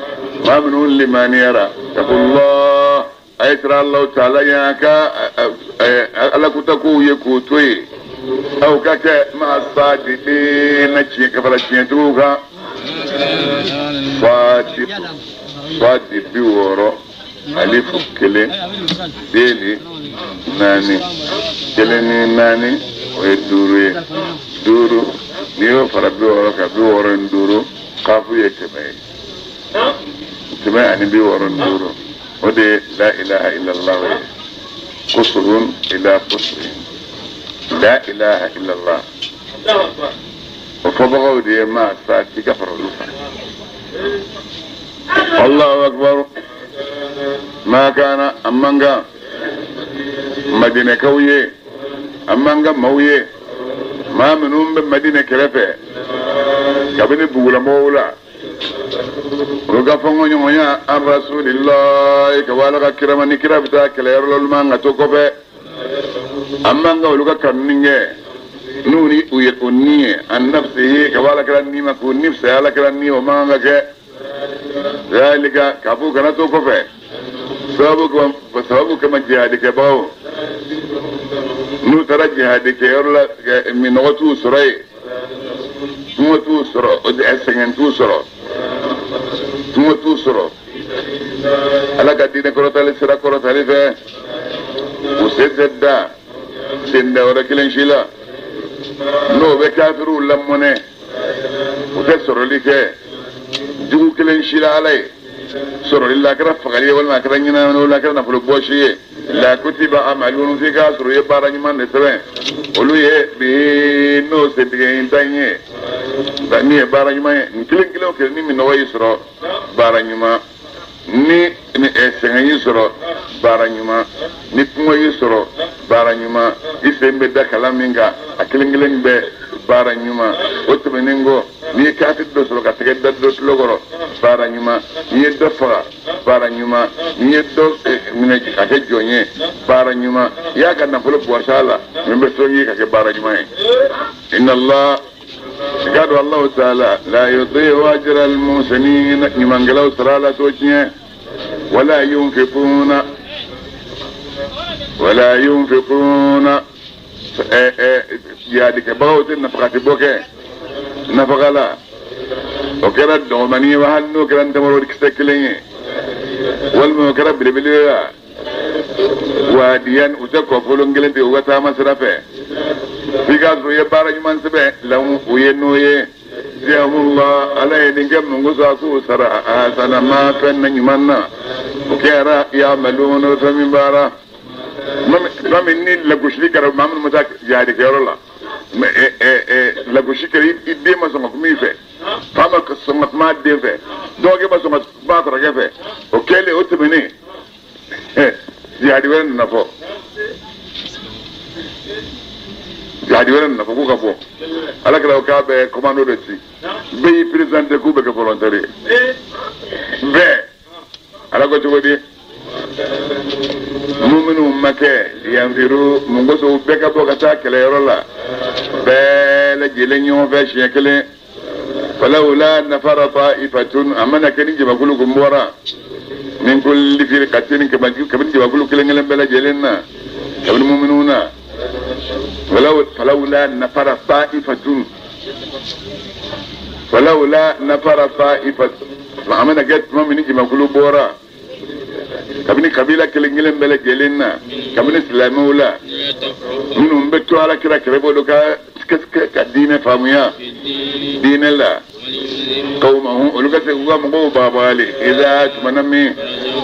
maa minnu limaniyara taqullah a ye siran Alahu taala ɲɛ a ka Ala kuta kow ye k'o to yen aw ka kɛ maa sadiqina tiɲɛ ka fara tiɲɛtigiw kan sadi 60 alifu 1 deli 4 1 ni 4 o ye 5 ye 5 n'i y'o fara 60 kan 65 kafu ye 100 ye 165 o de ye la ilaha illallah ye kusurun ila kusurin la ilaha illallah o fɔbagaw de ye maa sa k'i ka fara olu kan. Allahu akbar. Ma kana a man kan Madinɛkaw ye a man kan maaw ye maa minnu bɛ Madinɛ kɛrɛfɛ kabini bugulamɔgɔw la olu ka fɔnkɔɲɔgɔnya an rasulillahi ka bɔ Ala ka kira ma ni kira bɛ taa kɛlɛyɔrɔ la olu man ka to kɔfɛ a man kan olu ka kanuni kɛ n'u ni u ye o ni ye an nafsihi ka bɔ Ala kira ni ma k'u ni fisaya Ala kira ni o man kan ka kɛ zalika k'a fɔ u kana to kɔfɛ sababu kama jihadikɛbagaw n'u taara jihadikɛyɔrɔ la minɔgɔ t'u sɔrɔ yen kɔngɔ t'u sɔrɔ sɛgɛn t'u sɔrɔ kɔngɔ t'u sɔrɔ Ala ka diinɛ kɔrɔtali sira kɔrɔtali fɛ u sen tɛ da sen da wɛrɛ kelen si la n'o bɛ kafiriw lamɔnɛ u tɛ sɔrɔli kɛ jugu kelen si la Ala ye sɔrɔli la a kɛra fagali ye walima a kɛra ɲɛnamini walima a kɛra nafolo bɔsi ye la kutiba amalun f'i k'a sɔrɔ u ye baara ɲuman de sɛbɛn olu ye bi n'o sentigɛ in ta ye min ye baara ɲuman ye nin kelen kelen o kelen ni minɔgɔ y'i sɔrɔ baara ɲuman ni sɛgɛn y'i sɔrɔ baara ɲuman ni kɔngɔ y'i sɔrɔ baara ɲuman i sen bɛ da kalan min kan a kelen kelen bɛɛ baara ɲuman o tɛmɛnen kɔ n'i ye kafiri dɔ sɔrɔ ka tɛgɛ da dɔ tulo kɔrɔ baara ɲuman n'i ye dɔ faga baara ɲuman n'i ye dɔ minɛ ka kɛ jɔn ye baara ɲuman i y'a ka nafolo bɔsi a la min bɛ sɔn ye ka kɛ baara ɲuman ye inna Allah i k'a dɔn Alahu taala la yudi'u ajra al-muhsinin ɲumankɛlaw sara la t'o tiɲɛ wala yunfiquna wala yunfiquna jihadikɛbagaw tɛ nafakati bɔ kɛ nafaga la o kɛra dɔgɔmani ye wa hali n'o kɛra ntamaro kisɛ kelen ye walima o kɛra belebele ye wa wadiyan u tɛ kɔfolon kelen tigɛ u ka taama sira fɛ f'i k'a sɔrɔ u ye baara ɲuman sɛbɛn lamu u ye n'o ye jahumullah Ala ye nin kɛ mun kosɔn a k'u sara ahsana ma fɛn na ɲuman na o kɛra ya'maluna fɛn min baara tuma min ni lagosili kɛra maa minnu ma taa jihadikɛyɔrɔ la lagosi kɛra i den ma sɔn ka kuma i fɛ fa ma sɔn ka kuma den fɛ dɔgɔkɛ ma sɔn ka kuma kɔrɔkɛ fɛ o kɛlen o tɛmɛnen jihadi wɛrɛ nana fɔ jihadi wɛrɛ nana fɔ k'u ka bɔ ala kɛra o k'a bɛ commando de ci bɛɛ y'i présenté k'u bɛ kɛ volontaire ye bɛɛ ala ko cogo di minnu ma kɛ yanfiru mun kosɔn u bɛɛ ka bɔ ka taa kɛlɛyɔrɔ la bɛɛ lajɛlen ɲɔgɔn fɛ siɲɛ kelen falawla nafara ta'ifatun a mana kɛ ni jamakulu kun bɔra min kulli firqatin kabini jamakulu kelen kelen bɛɛ lajɛlen na kabini muminun na falawla nafara ta'ifatun falawla nafara ta'ifatun a mana kɛ tuma min ni jamakulu bɔra kabini kabila kelen kelen bɛɛ lajɛlen na kabini silamɛw la minnu bɛ to ala kira kɛrɛfɛ dɔ ka diinɛ faamuya diinɛ la qawmahum olu ka se k'u ka mɔgɔw baabaali idha tumana min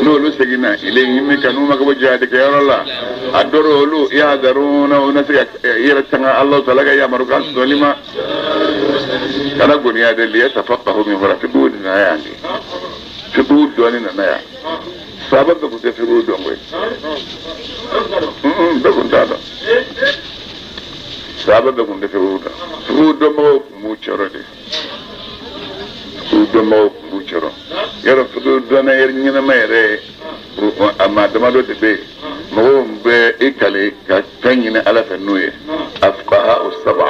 n'olu seginna ilayhim ka n'u ma ka bɔ jihadikɛyɔrɔ la a dɔrɔ olu yahdaruna u na se ka yɛrɛ tanga Alahu taala ka yamarukan sɔsɔli ma kana goniya de liyatafaqahu min fara fiqhu nana yan de fiqhu dɔɔni nana yan sahaba bɛɛ kun tɛ fiqhu dɔn koyi bɛɛ kun t'a dɔn sahaba bɛɛ kun tɛ fiqhu dɔn fiqhu dɔnbagaw kun b'u cɛrɔ de fiqhu dɔnbagaw kun b'u cɛrɔ yɔrɔ fiqhu dɔnna yɛrɛ ɲɛnama yɛrɛ a maa damadɔ de bɛ yen mɔgɔw bɛ i kale ka fɛn ɲini ala fɛ n'o ye a fuqaha o saba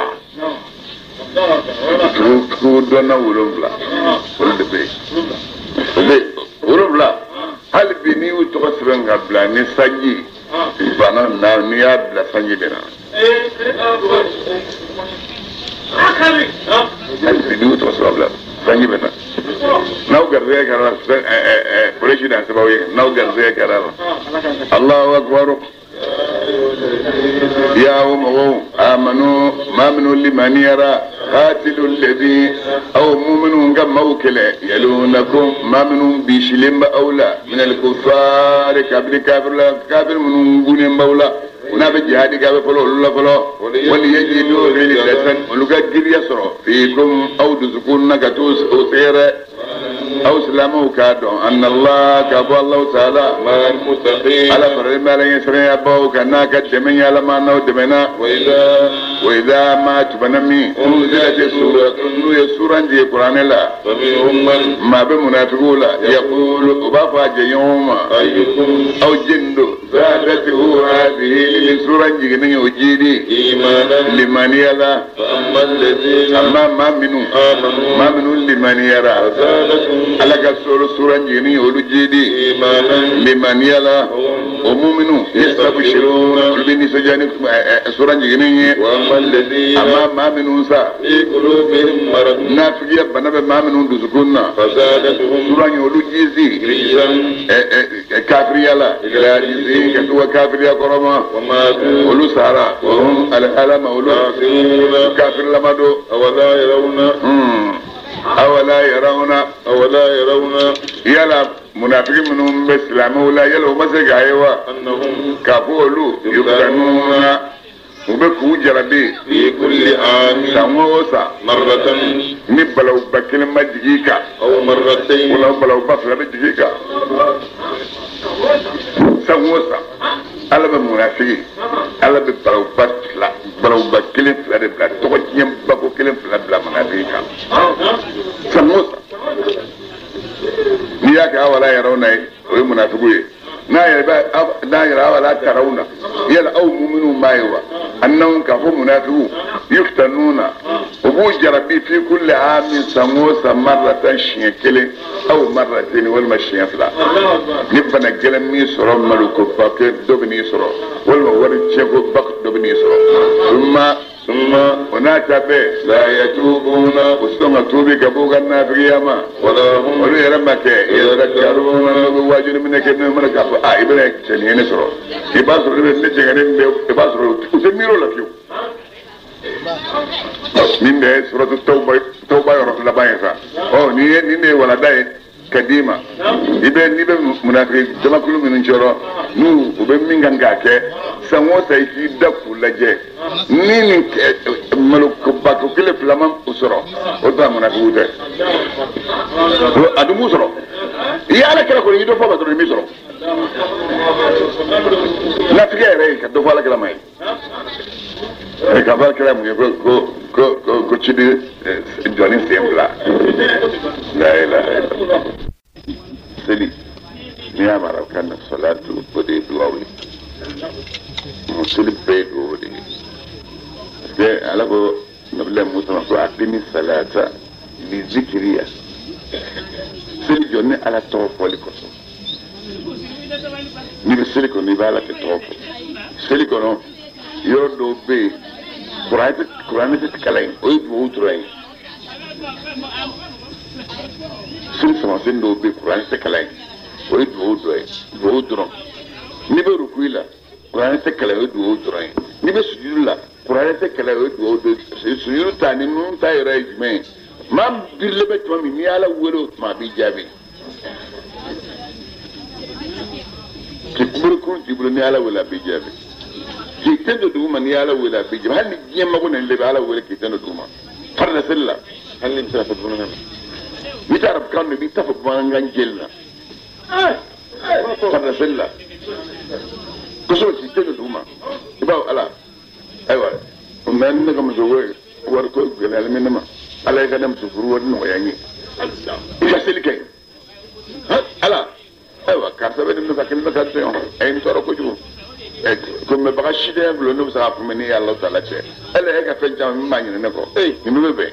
fiqhu dɔnna 7 olu de bɛ yen o bɛ 7 hali bi n'i y'u tɔgɔ sɛbɛn ka bila ni sanji banna na n'i y'a bila sanji bɛ na hali bi n'i y'u tɔgɔ sɛbɛn ka bila sanji bɛ na n'aw garisɛgɛ kɛra polisi dan sababu ye n'aw garisɛgɛ kɛra la Allahu akbar ya o mɔgɔw amanu maa minnu limaniyara qatilu alladhi aw mu'minun ka maaw kɛlɛ yalunakum maa minnu bisilen bɛ aw la min al-kuffari kabini kafir la kafir minnu gunnen b'aw la n'a bɛ jihadi kɛ a bɛ fɔlɔ olu la fɔlɔ wali yajidu ghilzatan olu ka giriya sɔrɔ fiikum aw dusukun na ka t'u sɛgɛrɛ aw silamɛw k'a dɔn anna Allah k'a fɔ Alahu taala ala faralen bɛ ala ɲɛsiranyabaw kan n'a ka dɛmɛ ye ala ma n'aw dɛmɛna wa idha ma tumana min unzilati suratun n'u ye suran jigin kuranɛ la maa bɛ munafigiw la yaqulu u b'a fɔ a jɛɲɔgɔnw ma aw jeni don zadatuhu hadhihi ni suran jiginnen ye o jiidi limaniya la amma maa minnu limaniyara ala ka sɔrɔ suran jiginni ye olu jiidi limaniya la o muminu yastabshiruna olu bɛ nisɔndiya ni suran jiginni ye amma maa minnu sa nafigiya bana bɛ maa minnu dusukun na suran ye olu jiidi kafiriya la ka tugu kafiriya kɔrɔ ma olu sara alhalama olu kafirilama don awala yarawna yala munafiki minnu bɛ silamɛw la yala o ma se k'a ye wa k'a fɔ olu yuftanuna u bɛ k'u jarabi san o san ni balawuba kelen ma jigin i kan wala balawuba fila bɛ jigin i kan san o san ala bɛ munafiki ala bɛ balawuba kelen fila de bila tɔgɔ tiɲɛ bako kelen fila bila munafiki kan san o san n'i y'a kɛ awala yɛrɛw na ye o ye munafigiw ye n'a yɛrɛ awala taraw na yala aw muminw b'a ye wa annahum k'a fɔ munafigiw yuftanuna u b'u jarabi fi kulli amin san o san marratan siɲɛ kelen aw marratayn walima siɲɛ fila ni bana gɛlɛn min sɔrɔ malokoba kɛ dɔ bɛ n'i sɔrɔ walima wari tiɲɛkoba dɔ bɛ n'i sɔrɔ o n'a ta bɛɛ la yatubuna u sɔn ka tuubi ka b'u ka nafigiya ma olu yɛrɛ ma kɛ yadhakkaruna n'u bɛ waajuli minɛ kɛ n'u mana k'a fɔ a i bɛna cɛnin ne sɔrɔ i b'a sɔrɔ ne bɛ ne cɛŋɛni bɛ i b'a sɔrɔ u tɛ miiri o la fiyewu nin de ye suratu tawba yɔrɔ laban ye sa ɔ nin ye nin de ye walada ye ka d'i ma i bɛ n'i bɛ munafiki jamakulu minnu cɛrɔ n'u u bɛ min kan k'a kɛ san o san i k'i da k'u lajɛ ni nin malo bako kelen fila ma o sɔrɔ o t'a munafikiw tɛ a dun b'u sɔrɔ i ye ala kira kɔni i dɔ fɔ ma dɔrɔn i m'i sɔrɔ nafigiya yɛrɛ ye ka dɔ fɔ ala kira ma ye ka fɔ ala kira mun ye ko ko ko ko ko ciden jɔni sen fila la ilaha illallah seli n'i y'a mara kan na salatu o de ye duwawu ye seli bɛɛ ye duwawu de ye parce que ala ko nabila musa ma ko aqimi salata li zikiriya seli jɔ ni ala tɔgɔ fɔli kosɔn n'i bɛ seli kɔnɔ i bɛ ala de tɔgɔ fɔ seli kɔnɔ yɔrɔ dɔw bɛ yen kuranɛ tɛ kalan yen o ye duwawu dɔrɔn ye seli samasen dɔw bɛ yen kuranɛ tɛ kalan yen o ye duwawu dɔ ye duwawu dɔrɔn n'i bɛ rukuyi la kuranɛ tɛ kalan o ye duwawu dɔrɔn ye n'i bɛ sujudu la kuranɛ tɛ kalan o ye duwawu dɔ ye sujudu ta ni ninnu ta yɛrɛ ye jumɛn ye maa min birilen bɛ tuma min n'i y'ala wele o tuma a b'i jaabi k'i kunberekuru t'i bolo n'i y'ala wele a b'i jaabi k'i ten don dugu ma n'i y'ala wele a b'i jaabi hali ni diɲɛ mago nana i la i bɛ ala wele k'i ten don dugu ma farida seli la hali ni bɛ se ka fɔ bamanankan na n'i tɛ arabukan mɛn i b'i ta fɔ bamanankan jeli la farida seli la kosɛbɛ k'i ten don dugu ma i b'a fɔ ala ayiwa mɛ ne ka muso ko wari ko gɛlɛyalen bɛ ne ma ala ye ka ne muso furu wari nɔgɔya n ye i ka seli kɛ ala ayiwa karisa bɛ ne nɔfɛ kelen bɛ ka tɔɲɔ a ye n tɔɔrɔ kojugu kunbɛbaga si tɛ ne bolo ne bɛ se k'a kunbɛn ni ala taala cɛ ala e ka fɛn caman min b'a ɲini ne kɔ nin bɛɛ bɛ bɛn.